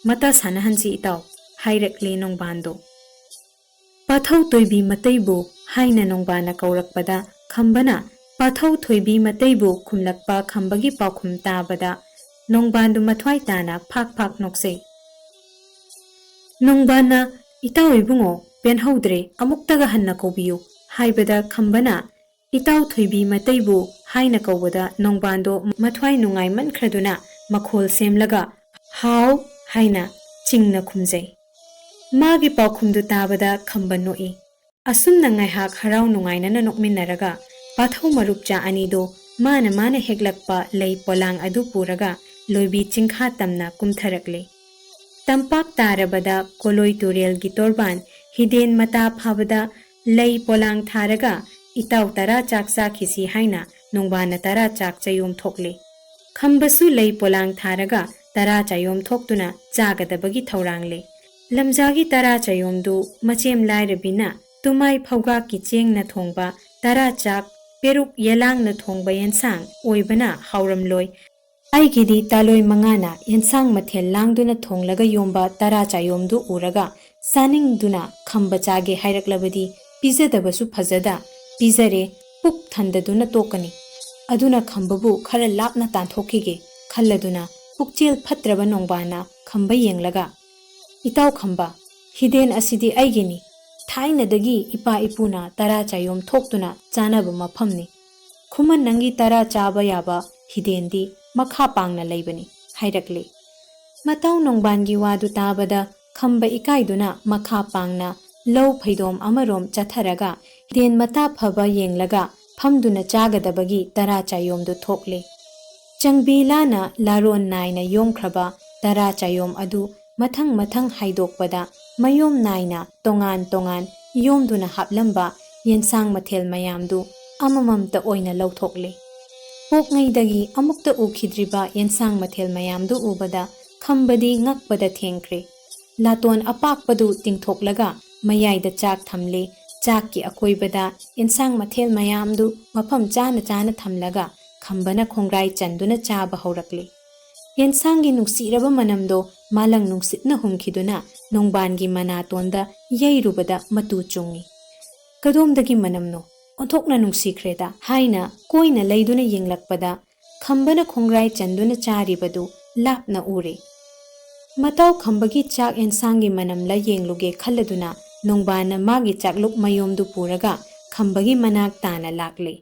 ꯃꯇꯥ ꯁꯥꯟꯅꯍꯟꯁꯤ ꯏꯇꯥꯎ," ꯍꯥꯏꯔꯛꯂꯦ ꯅꯣꯡꯕꯥꯟꯗꯣ꯫ "ꯄꯥꯊꯧ ꯇꯣꯏꯕꯤ ꯃꯇꯩꯕꯨ" ꯍꯥꯏꯅ ꯅꯣꯡꯕꯥꯟꯅ ꯀꯧꯔꯛꯄꯗ ꯈꯝꯕꯅ "ꯄꯥꯊꯧ ꯊꯣꯏꯕꯤ ꯃꯇꯩꯕꯨ" ꯈꯨꯝꯂꯛꯄ ꯈꯝꯕꯒꯤ ꯄꯥꯎꯈꯨꯝ ꯇꯥꯕꯗ ꯅꯣꯡꯕꯥꯟꯗꯨ ꯃꯊ꯭ꯋꯥꯏ ꯇꯥꯅ ꯐꯥꯛ ꯐꯥꯛ ꯅꯣꯛꯆꯩ꯫ ꯅꯣꯡꯕꯥꯟꯅ, "ꯏꯇꯥꯎ ꯏꯕꯨꯡꯉꯣ, ꯄꯦꯟꯍꯧꯗ꯭ꯔꯦ, ꯑꯃꯨꯛꯇꯒ ꯍꯟꯅ ꯀꯧꯕꯤꯌꯨ" ꯍꯥꯏꯕꯗ ꯈꯝꯕꯅ, "ꯏꯇꯥꯎ ꯊꯣꯏꯕꯤ ꯃꯇꯩꯕꯨ" ꯍꯥꯏꯅ ꯀꯧꯕꯗ ꯅꯣꯡꯕꯥꯟꯗꯣ ꯃꯊ꯭ꯋꯥꯏ ꯅꯨꯡꯉꯥꯏꯃꯟꯈ꯭ꯔꯗꯨꯅ ꯃꯈꯣꯜ ꯁꯦꯝꯂꯒ "ꯍꯥꯎ" ꯍꯥꯏꯅ ꯆꯤꯡꯅ ꯈꯨꯝꯖꯩ꯫ ꯃꯥꯒꯤ ꯄꯥꯎꯈꯨꯝꯗꯨ ꯇꯥꯕꯗ ꯈꯝꯕ ꯅꯣꯛꯏ꯫ ꯑꯁꯨꯝꯅ ꯉꯥꯏꯍꯥꯛ ꯍꯔꯥꯎ ꯅꯨꯡꯉꯥꯏꯅꯅ ꯅꯣꯛꯃꯤꯟꯅꯔꯒ ꯄꯥꯊꯧ ꯃꯔꯨꯞꯆꯥ ꯑꯅꯤꯗꯣ ꯃꯥꯅ ꯃꯥꯅ ꯍꯦꯛꯂꯛꯄ ꯂꯩ ꯄꯣꯂꯥꯡ ꯑꯗꯨ ꯄꯨꯔꯒ ꯂꯣꯏꯕꯤ ꯆꯤꯡꯈꯥ ꯇꯝꯅ ꯀꯨꯝꯊꯔꯛꯂꯦ꯫ ꯇꯝꯄꯥꯛ ꯇꯥꯔꯕꯗ ꯀꯣꯂꯣꯏ ꯇꯨꯔꯦꯜꯒꯤ ꯇꯣꯔꯕꯥꯟ ꯍꯤꯗꯦꯟ ꯃꯇꯥ ꯐꯥꯕꯗ ꯂꯩ ꯄꯣꯂꯥꯡ ꯊꯥꯔꯒ "ꯏꯇꯥꯎ ꯇꯔꯥ ꯆꯥꯛ ꯆꯥꯈꯤꯁꯤ" ꯍꯥꯏꯅ ꯅꯣꯡꯕꯥꯟꯅ ꯇꯔꯥ ꯆꯥꯛ ꯆꯌꯣꯝ ꯊꯣꯛꯂꯦ꯫ ꯈꯝꯕꯁꯨ ꯂꯩ ꯄꯣꯂꯥꯡ ꯊꯥꯔꯒ ꯇꯔꯥ ꯆꯌꯣꯝ ꯊꯣꯛꯇꯨꯅ ꯆꯥꯒꯗꯕꯒꯤ ꯊꯧꯔꯥꯡꯂꯦ꯫ ꯂꯝꯖꯥꯒꯤ ꯇꯔꯥ ꯆꯌꯣꯝꯗꯨ ꯃꯆꯦꯝ ꯂꯥꯏꯔꯕꯤꯅ ꯇꯨꯃꯥꯏ ꯐꯧꯒꯥꯛꯀꯤ ꯆꯦꯡꯅ ꯊꯣꯡꯕ ꯇꯔꯥ ꯆꯥꯛ, ꯄꯦꯔꯨꯛ ꯌꯦꯂꯥꯡꯅ ꯊꯣꯡꯕ ꯌꯦꯟꯁꯥꯡ ꯑꯣꯏꯕꯅ ꯍꯥꯎꯔꯝꯂꯣꯏ꯫ ꯑꯩꯒꯤꯗꯤ ꯇꯥꯂꯣꯏ ꯃꯉꯥꯅ ꯌꯦꯟꯁꯥꯡ ꯃꯊꯦꯜ ꯂꯥꯡꯗꯨꯅ ꯊꯣꯡꯂꯒ ꯌꯣꯝꯕ ꯇꯔꯥ ꯆꯥꯌꯣꯝꯗꯨ ꯎꯔꯒ ꯆꯥꯅꯤꯡꯗꯨꯅ ꯈꯝꯕ ꯆꯥꯒꯦ ꯍꯥꯏꯔꯛꯂꯕꯗꯤ ꯄꯤꯖꯗꯕꯁꯨ ꯐꯖꯗ, ꯄꯤꯖꯔꯦ, ꯄꯨꯛ ꯊꯟꯗꯗꯨꯅ ꯇꯣꯛꯀꯅꯤ꯫ ꯑꯗꯨꯅ ꯈꯝꯕꯕꯨ ꯈꯔ ꯂꯥꯞꯅ ꯇꯥꯟꯊꯣꯛꯈꯤꯒꯦ ꯈꯜꯂꯗꯨꯅ ꯄꯨꯛꯆꯦꯜ ꯐꯠꯇ꯭ꯔꯕ ꯅꯣꯡꯕꯥꯟꯅ ꯈꯝꯕ ꯌꯦꯡꯂꯒ, "ꯏꯇꯥꯎ ꯈꯝꯕ, ꯍꯤꯗꯦꯟ ꯑꯁꯤꯗꯤ ꯑꯩꯒꯤꯅꯤ꯫ ꯊꯥꯏꯅꯗꯒꯤ ꯏꯄꯥ ꯏꯄꯨꯅ ꯇꯔꯥ ꯆꯥꯌꯣꯝ ꯊꯣꯛꯇꯨꯅ ꯆꯥꯅꯕ ꯃꯐꯝꯅꯤ꯫ ꯈꯨꯃꯟ ꯅꯪꯒꯤ ꯇꯔꯥ ꯆꯥꯕ ꯌꯥꯕ ꯍꯤꯗꯦꯟꯗꯤ ꯃꯈꯥ ꯄꯥꯡꯅ ꯂꯩꯕꯅꯤ" ꯍꯥꯏꯔꯛꯂꯦ꯫ ꯃꯇꯥꯎ ꯅꯣꯡꯕꯥꯟꯒꯤ ꯋꯥꯗꯨ ꯇꯥꯕꯗ ꯈꯝꯕ ꯏꯀꯥꯏꯗꯨꯅ ꯃꯈꯥ ꯄꯥꯡꯅ ꯂꯧ ꯐꯩꯗꯣꯝ ꯑꯃꯔꯣꯝ ꯆꯠꯊꯔꯒ ꯍꯤꯗꯦꯟ ꯃꯇꯥ ꯐꯕ ꯌꯦꯡꯂꯒ ꯐꯝꯗꯨꯅ ꯆꯥꯒꯗꯕꯒꯤ ꯇꯔꯥ ꯆꯥꯌꯣꯝꯗꯨ ꯊꯣꯛꯂꯦ꯫ ꯆꯪꯕꯤ ꯂꯥꯅ ꯂꯥꯔꯣꯟ ꯅꯥꯏꯅ ꯌꯣꯝꯈ꯭ꯔꯕ ꯇꯔꯥ ꯆꯥꯌꯣꯝ ꯑꯗꯨ ꯃꯊꯪ ꯃꯊꯪ ꯍꯥꯏꯗꯣꯛꯄꯗ ꯃꯌꯣꯝ ꯅꯥꯏꯅ ꯇꯣꯉꯥꯟ ꯇꯣꯉꯥꯟ ꯌꯣꯝꯗꯨꯅ ꯍꯥꯞꯂꯝꯕ ꯌꯦꯟꯁꯥꯡ ꯃꯊꯦꯜ ꯃꯌꯥꯝꯗꯨ ꯑꯃꯃꯝꯇ ꯑꯣꯏꯅ ꯂꯧꯊꯣꯛꯂꯦ꯫ ꯄꯣꯛꯉꯩꯗꯒꯤ ꯑꯃꯨꯛꯇ ꯎꯈꯤꯗ꯭ꯔꯤꯕ ꯌꯦꯟꯁꯥꯡ ꯃꯊꯦꯜ ꯃꯌꯥꯝꯗꯨ ꯎꯕꯗ ꯈꯝꯕꯗꯤ ꯉꯛꯄꯗ ꯊꯦꯡꯈ꯭ꯔꯦ꯫ ꯂꯥꯇꯣꯟ ꯑꯄꯥꯛꯄꯗꯨ ꯇꯤꯡꯊꯣꯛꯂꯒ ꯃꯌꯥꯏꯗ ꯆꯥꯛ ꯊꯝꯂꯦ꯫ ꯆꯥꯛꯀꯤ ꯑꯀꯣꯏꯕꯗ ꯌꯦꯟꯁꯥꯡ ꯃꯊꯦꯜ ꯃꯌꯥꯝꯗꯨ ꯃꯐꯝ ꯆꯥꯅ ꯆꯥꯅ ꯊꯝꯂꯒ ꯈꯝꯕꯅ ꯈꯣꯡꯒ꯭ꯔꯥꯏ ꯆꯟꯗꯨꯅ ꯆꯥꯕ ꯍꯧꯔꯛꯂꯦ꯫ ꯌꯦꯟꯁꯥꯡꯒꯤ ꯅꯨꯡꯁꯤꯔꯕ ꯃꯅꯝꯗꯣ ꯃꯥꯂꯪ ꯅꯨꯡꯁꯤꯠꯅ ꯍꯨꯝꯈꯤꯗꯨꯅ ꯅꯣꯡꯕꯥꯟꯒꯤ ꯃꯅꯥꯇꯣꯟꯗ ꯌꯩꯔꯨꯕꯗ ꯃꯇꯨ ꯆꯨꯡꯏ꯫ "ꯀꯗꯣꯝꯗꯒꯤ ꯃꯅꯝꯅꯣ? ꯑꯣꯟꯊꯣꯛꯅ ꯅꯨꯡꯁꯤꯈ꯭ꯔꯦꯗ" ꯍꯥꯏꯅ ꯀꯣꯏꯅ ꯂꯩꯗꯨꯅ ꯌꯦꯡꯂꯛꯄꯗ ꯈꯝꯕꯅ ꯈꯣꯡꯒ꯭ꯔꯥꯏ ꯆꯟꯗꯨꯅ ꯆꯥꯔꯤꯕꯗꯨ ꯂꯥꯞꯅ ꯎꯔꯦ꯫ ꯃꯇꯥꯎ ꯈꯝꯕꯒꯤ ꯆꯥꯛ ꯑꯦꯟꯁꯥꯡꯒꯤ ꯃꯅꯝꯂ ꯌꯦꯡꯂꯨꯒꯦ ꯈꯜꯂꯗꯨꯅ ꯅꯣꯡꯕꯥꯟꯅ ꯃꯥꯒꯤ ꯆꯥꯛꯂꯨꯛ ꯃꯌꯣꯝꯗꯨ ꯄꯨꯔꯒ ꯈꯝꯕꯒꯤ ꯃꯅꯥꯛ ꯇꯥꯅ ꯂꯥꯛꯂꯦ꯫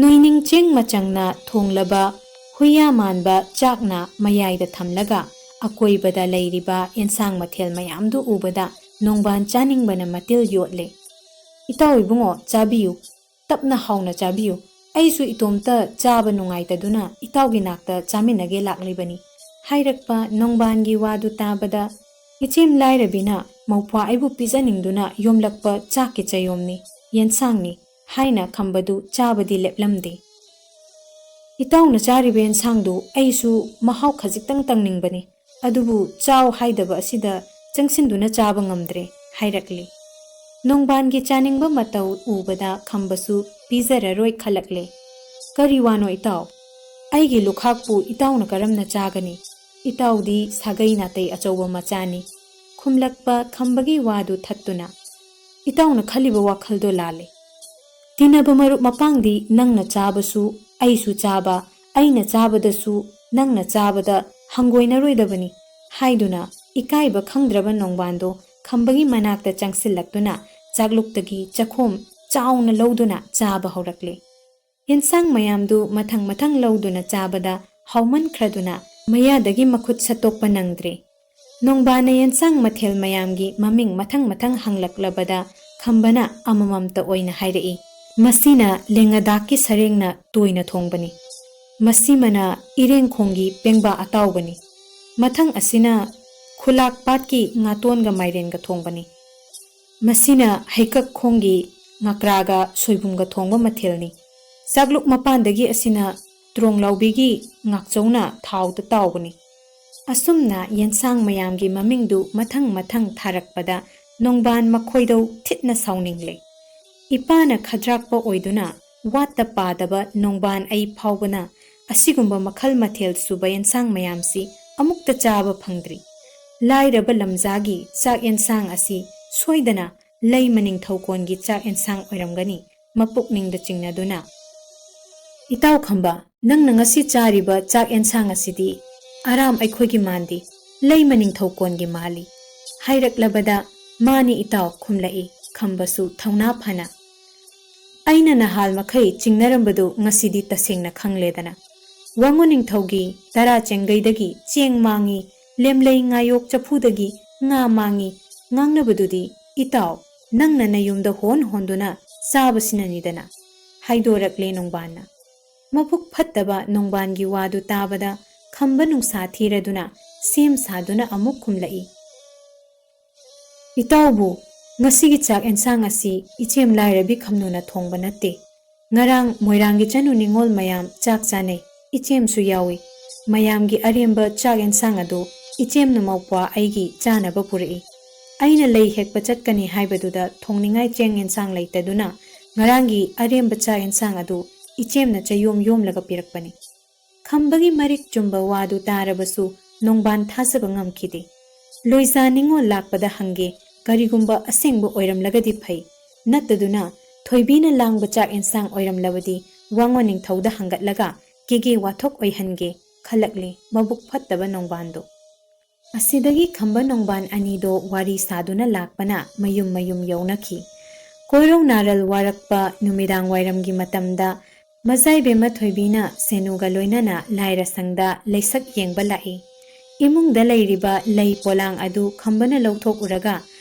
ꯅꯣꯏꯅꯤꯡ ꯆꯦꯡ ꯃꯆꯪꯅ ꯊꯣꯡꯂꯕ ꯍꯨꯏꯌꯥ ꯃꯥꯟꯕ ꯆꯥꯛꯅ ꯃꯌꯥꯏꯗ ꯊꯝꯂꯒ ꯑꯀꯣꯏꯕꯗ ꯂꯩꯔꯤꯕ ꯑꯦꯟꯁꯥꯡ ꯃꯊꯦꯜ ꯃꯌꯥꯝꯗꯨ ꯎꯕꯗ ꯅꯣꯡꯕꯥꯟ ꯆꯥꯅꯤꯡꯕꯅ ꯃꯇꯤꯜ ꯌꯣꯠꯂꯦ꯫ "ꯏꯇꯥꯎ ꯏꯕꯨꯡꯉꯣ, ꯆꯥꯕꯤꯌꯨ, ꯇꯞꯅ ꯍꯥꯎꯅ ꯆꯥꯕꯤꯌꯨ꯫ ꯑꯩꯁꯨ ꯏꯇꯣꯝꯇ ꯆꯥꯕ ꯅꯨꯡꯉꯥꯏꯇꯗꯨꯅ ꯏꯇꯥꯎꯒꯤ ꯅꯥꯛꯇ ꯆꯥꯃꯤꯟꯅꯒꯦ ꯂꯥꯛꯂꯤꯕꯅꯤ" ꯍꯥꯏꯔꯛꯄ ꯅꯣꯡꯕꯥꯟꯒꯤ ꯋꯥꯗꯨ ꯇꯥꯕꯗ, "ꯏꯆꯦꯝ ꯂꯥꯏꯔꯕꯤꯅ ꯃꯧꯄ꯭ꯋꯥ ꯑꯩꯕꯨ ꯄꯤꯖꯅꯤꯡꯗꯨꯅ ꯌꯣꯝꯂꯛꯄ ꯆꯥꯛꯀꯤ ꯆꯌꯣꯝꯅꯤ, ꯌꯦꯟꯁꯥꯡꯅꯤ" ꯍꯥꯏꯅ ꯈꯝꯕꯗꯨ ꯆꯥꯕꯗꯤ ꯂꯦꯞꯂꯝꯗꯦ꯫ "ꯏꯇꯥꯎꯅ ꯆꯥꯔꯤꯕ ꯌꯦꯟꯁꯥꯡꯗꯨ ꯑꯩꯁꯨ ꯃꯍꯥꯎ ꯈꯖꯤꯛꯇꯪ ꯇꯪꯅꯤꯡꯕꯅꯤ, ꯑꯗꯨꯕꯨ ꯆꯥꯎ ꯍꯥꯏꯗꯕ ꯑꯁꯤꯗ ꯆꯪꯁꯤꯟꯗꯨꯅ ꯆꯥꯕ ꯉꯝꯗ꯭ꯔꯦ" ꯍꯥꯏꯔꯛꯂꯤ꯫ ꯅꯣꯡꯕꯥꯟꯒꯤ ꯆꯥꯅꯤꯡꯕ ꯃꯇꯧ ꯎꯕꯗ ꯈꯝꯕꯁꯨ ꯄꯤꯖꯔꯔꯣꯏ ꯈꯜꯂꯛꯂꯦ꯫ "ꯀꯔꯤ ꯋꯥꯅꯣ ꯏꯇꯥꯎ? ꯑꯩꯒꯤ ꯂꯨꯈꯥꯛꯄꯨ ꯏꯇꯥꯎꯅ ꯀꯔꯝꯅ ꯆꯥꯒꯅꯤ? ꯏꯇꯥꯎꯗꯤ ꯁꯥꯒꯩ ꯅꯥꯇꯩ ꯑꯆꯧꯕ ꯃꯆꯥꯅꯤ" ꯈꯨꯝꯂꯛꯄ ꯈꯝꯕꯒꯤ ꯋꯥꯗꯨ ꯊꯠꯇꯨꯅ, "ꯏꯇꯥꯎꯅ ꯈꯜꯂꯤꯕ ꯋꯥꯈꯜꯗꯣ ꯂꯥꯜꯂꯦ꯫ ꯇꯤꯟꯅꯕ ꯃꯔꯨꯞ ꯃꯄꯥꯡꯗꯤ ꯅꯪꯅ ꯆꯥꯕꯁꯨ ꯑꯩꯁꯨ ꯆꯥꯕ, ꯑꯩꯅ ꯆꯥꯕꯗꯁꯨ ꯅꯪꯅ ꯆꯥꯕꯗ ꯍꯪꯒꯣꯏꯅꯔꯣꯏꯗꯕꯅꯤ" ꯍꯥꯏꯗꯨꯅ ꯏꯀꯥꯏꯕ ꯈꯪꯗ꯭ꯔꯕ ꯅꯣꯡꯕꯥꯟꯗꯣ ꯈꯝꯕꯒꯤ ꯃꯅꯥꯛꯇ ꯆꯪꯁꯤꯜꯂꯛꯇꯨꯅ ꯆꯥꯛꯂꯨꯛꯇꯒꯤ ꯆꯈꯣꯝ ꯆꯥꯎꯅ ꯂꯧꯗꯨꯅ ꯆꯥꯕ ꯍꯧꯔꯛꯂꯦ꯫ ꯌꯦꯟꯁꯥꯡ ꯃꯌꯥꯝꯗꯨ ꯃꯊꯪ ꯃꯊꯪ ꯂꯧꯗꯨꯅ ꯆꯥꯕꯗ ꯍꯥꯎꯃꯟꯈ꯭ꯔꯗꯨꯅ ꯃꯌꯥꯗꯒꯤ ꯃꯈꯨꯠ ꯁꯠꯇꯣꯛꯄ ꯅꯪꯗ꯭ꯔꯦ꯫ ꯅꯣꯡꯕꯥꯟꯅ ꯌꯦꯟꯁꯥꯡ ꯃꯊꯦꯜ ꯃꯌꯥꯝꯒꯤ ꯃꯃꯤꯡ ꯃꯊꯪ ꯃꯊꯪ ꯍꯪꯂꯛꯂꯕꯗ ꯈꯝꯕꯅ ꯑꯃꯃꯝꯇ ꯑꯣꯏꯅ ꯍꯥꯏꯔꯛꯏ꯫ "ꯃꯁꯤꯅ ꯂꯦꯡꯉꯗꯥꯛꯀꯤ ꯁꯔꯦꯡꯅ ꯇꯣꯏꯅ ꯊꯣꯡꯕꯅꯤ꯫ ꯃꯁꯤꯃꯅ ꯏꯔꯦꯡꯈꯣꯡꯒꯤ ꯄꯦꯡꯕꯥ ꯑꯇꯥꯎꯕꯅꯤ꯫ ꯃꯊꯪ ꯑꯁꯤꯅ ꯈꯨꯂꯥꯛ ꯄꯥꯠꯀꯤ ꯉꯥꯇꯣꯟꯒ ꯃꯥꯏꯔꯦꯟꯒ ꯊꯣꯡꯕꯅꯤ꯫ ꯃꯁꯤꯅ ꯍꯩꯀꯛ ꯈꯣꯡꯒꯤ ꯉꯀ꯭ꯔꯥꯒ ꯁꯣꯏꯕꯨꯝꯒ ꯊꯣꯡꯕ ꯃꯊꯦꯜꯅꯤ꯫ ꯆꯥꯛꯂꯨꯛ ꯃꯄꯥꯟꯗꯒꯤ ꯑꯁꯤꯅ ꯇ꯭ꯔꯣꯡꯂꯥꯎꯕꯤꯒꯤ ꯉꯥꯛꯆꯧꯅ ꯊꯥꯎꯗ ꯇꯥꯎꯕꯅꯤ"꯫ ꯑꯁꯨꯝꯅ ꯌꯦꯟꯁꯥꯡ ꯃꯌꯥꯝꯒꯤ ꯃꯃꯤꯡꯗꯨ ꯃꯊꯪ ꯃꯊꯪ ꯊꯥꯔꯛꯄꯗ ꯅꯣꯡꯕꯥꯟ ꯃꯈꯣꯏꯗꯧ ꯊꯤꯠꯅ ꯁꯥꯎꯅꯤꯡꯂꯦ꯫ ꯏꯄꯥꯅ ꯈꯗ꯭ꯔꯥꯛꯄ ꯑꯣꯏꯗꯨꯅ ꯋꯥꯠꯇ ꯄꯥꯗꯕ ꯅꯣꯡꯕꯥꯟ ꯑꯩ ꯐꯥꯎꯕꯅ ꯑꯁꯤꯒꯨꯝꯕ ꯃꯈꯜ ꯃꯊꯦꯜ ꯁꯨꯕ ꯌꯦꯟꯁꯥꯡ ꯃꯌꯥꯝꯁꯤ ꯑꯃꯨꯛꯇ ꯆꯥꯕ ꯐꯪꯗ꯭ꯔꯤ꯫ ꯂꯥꯏꯔꯕ ꯂꯝꯖꯥꯒꯤ ꯆꯥꯛ ꯌꯦꯟꯁꯥꯡ ꯑꯁꯤ ꯁꯣꯏꯗꯅ ꯂꯩꯃ ꯅꯤꯡꯊꯧꯀꯣꯟꯒꯤ ꯆꯥꯛ ꯌꯦꯟꯁꯥꯡ ꯑꯣꯏꯔꯝꯒꯅꯤ꯫ ꯃꯄꯨꯛꯅꯤꯡꯗ ꯆꯤꯡꯅꯗꯨꯅ, "ꯏꯇꯥꯎ ꯈꯝꯕ, ꯅꯪꯅ ꯉꯁꯤ ꯆꯥꯔꯤꯕ ꯆꯥꯛ ꯌꯦꯟꯁꯥꯡ ꯑꯁꯤꯗꯤ ꯑꯔꯥꯝ ꯑꯩꯈꯣꯏꯒꯤ ꯃꯥꯟꯗꯦ꯫ ꯂꯩꯃ ꯅꯤꯡꯊꯧꯀꯣꯟꯒꯤ ꯃꯥꯜꯂꯤ꯫ ꯍꯥꯏꯔꯛꯂꯕꯗ, "ꯃꯥꯅꯤ ꯏꯇꯥꯎ" ꯈꯨꯝꯂꯛꯏ ꯈꯝꯕꯁꯨ ꯊꯧꯅꯥ ꯐꯅ꯫ "ꯑꯩꯅ ꯅꯍꯥꯜ ꯃꯈꯩ ꯆꯤꯡꯅꯔꯝꯕꯗꯨ ꯉꯁꯤꯗꯤ ꯇꯁꯦꯡꯅ ꯈꯪꯂꯦꯗꯅ꯫ ꯋꯥꯉꯣ ꯅꯤꯡꯊꯧꯒꯤ ꯇꯔꯥ ꯆꯦꯡꯒꯩꯗꯒꯤ ꯆꯦꯡ ꯃꯥꯡꯉꯤ, ꯂꯦꯝꯂꯩ ꯉꯥꯌꯣꯛ ꯆꯐꯨꯗꯒꯤ ꯉꯥ ꯃꯥꯡꯉꯤ ꯉꯥꯡꯅꯕꯗꯨꯗꯤ ꯏꯇꯥꯎ, ꯅꯪꯅ ꯅꯌꯨꯝꯗ ꯍꯣꯟ ꯍꯣꯟꯗꯨꯅ ꯆꯥꯕꯁꯤꯅꯅꯤꯗꯅ" ꯍꯥꯏꯗꯣꯔꯛꯂꯦ ꯅꯣꯡꯕꯥꯟꯅ꯫ ꯃꯕꯨꯛ ꯐꯠꯇꯕ ꯅꯣꯡꯕꯥꯟꯒꯤ ꯋꯥꯗꯨ ꯇꯥꯕꯗ ꯈꯝꯕ ꯅꯨꯡꯁꯥ ꯊꯤꯔꯗꯨꯅ ꯁꯦꯝ ꯁꯥꯗꯨꯅ ꯑꯃꯨꯛ ꯈꯨꯝꯂꯛꯏ, "ꯏꯇꯥꯎꯕꯨ, ꯉꯁꯤꯒꯤ ꯆꯥꯛ ꯑꯦꯟꯁꯥꯡ ꯑꯁꯤ ꯏꯆꯦꯝ ꯂꯥꯏꯔꯕꯤ ꯈꯝꯅꯨꯅ ꯊꯣꯡꯕ ꯅꯠꯇꯦ꯫ ꯉꯔꯥꯡ ꯃꯣꯏꯔꯥꯡꯒꯤ ꯆꯅꯨ ꯅꯤꯉꯣꯜ ꯃꯌꯥꯝ ꯆꯥꯛ ꯆꯥꯅꯩ, ꯏꯆꯦꯝꯁꯨ ꯌꯥꯎꯏ꯫ ꯃꯌꯥꯝꯒꯤ ꯑꯔꯦꯝꯕ ꯆꯥꯛ ꯑꯦꯟꯁꯥꯡ ꯑꯗꯨ ꯏꯆꯦꯝꯅ ꯃꯧꯄ꯭ꯋꯥ ꯑꯩꯒꯤ ꯆꯥꯅꯕ ꯄꯨꯔꯛꯏ꯫ ꯑꯩꯅ ꯂꯩ ꯍꯦꯛꯄ ꯆꯠꯀꯅꯤ ꯍꯥꯏꯕꯗꯨꯗ ꯊꯣꯡꯅꯤꯡꯉꯥꯏ ꯆꯦꯡ ꯑꯦꯟꯁꯥꯡ ꯂꯩꯇꯗꯨꯅ ꯉꯔꯥꯡꯒꯤ ꯑꯔꯦꯝꯕ ꯆꯥꯛ ꯑꯦꯟꯁꯥꯡ ꯑꯗꯨ ꯏꯆꯦꯝꯅ ꯆꯌꯣꯝ ꯌꯣꯝꯂꯒ ꯄꯤꯔꯛꯄꯅꯤ"꯫ ꯈꯝꯕꯒꯤ ꯃꯔꯤꯛ ꯆꯨꯝꯕ ꯋꯥꯗꯨ ꯇꯥꯔꯕꯁꯨ ꯅꯣꯡꯕꯥꯟ ꯊꯥꯖꯕ ꯉꯝꯈꯤꯗꯦ꯫ ꯂꯣꯏꯖꯥ ꯅꯤꯉꯣꯜ ꯂꯥꯛꯄꯗ ꯍꯪꯒꯦ, ꯀꯔꯤꯒꯨꯝꯕ ꯑꯁꯦꯡꯕ ꯑꯣꯏꯔꯝꯂꯒꯗꯤ ꯐꯩ, ꯅꯠꯇꯗꯨꯅ ꯊꯣꯏꯕꯤꯅ ꯂꯥꯡꯕ ꯆꯥꯛ ꯑꯦꯟꯁꯥꯡ ꯑꯣꯏꯔꯝꯂꯕꯗꯤ ꯋꯥꯉꯣ ꯅꯤꯡꯊꯧꯗ ꯍꯪꯒꯠꯂꯒ ꯀꯦꯒꯦ ꯋꯥꯊꯣꯛ ꯑꯣꯏꯍꯟꯒꯦ ꯈꯜꯂꯛꯂꯦ ꯃꯕꯨꯛ ꯐꯠꯇꯕ ꯅꯣꯡꯕꯥꯟꯗꯣ꯫ ꯑꯁꯤꯗꯒꯤ ꯈꯝꯕ ꯅꯣꯡꯕꯥꯟ ꯑꯅꯤꯗꯣ ꯋꯥꯔꯤ ꯁꯥꯗꯨꯅ ꯂꯥꯛꯄꯅ ꯃꯌꯨꯝ ꯃꯌꯨꯝ ꯌꯧꯅꯈꯤ꯫ ꯀꯣꯏꯔꯧ ꯅꯥꯔꯜ ꯋꯥꯔꯛꯄ ꯅꯨꯃꯤꯗꯥꯡ ꯋꯥꯏꯔꯝꯒꯤ ꯃꯇꯝꯗ ꯃꯖꯥꯏꯕꯦꯝꯃ ꯊꯣꯏꯕꯤꯅ ꯁꯦꯅꯨꯒ ꯂꯣꯏꯅꯅ ꯂꯥꯏꯔ ꯁꯪꯗ ꯂꯩꯁꯛ ꯌꯦꯡꯕ ꯂꯥꯛꯏ꯫ ꯏꯃꯨꯡꯗ ꯂꯩꯔꯤꯕ ꯂꯩ ꯄꯣꯂꯥꯡ ꯑꯗꯨ ꯈꯝꯕꯅ ꯂꯧꯊꯣꯛꯎꯔꯒ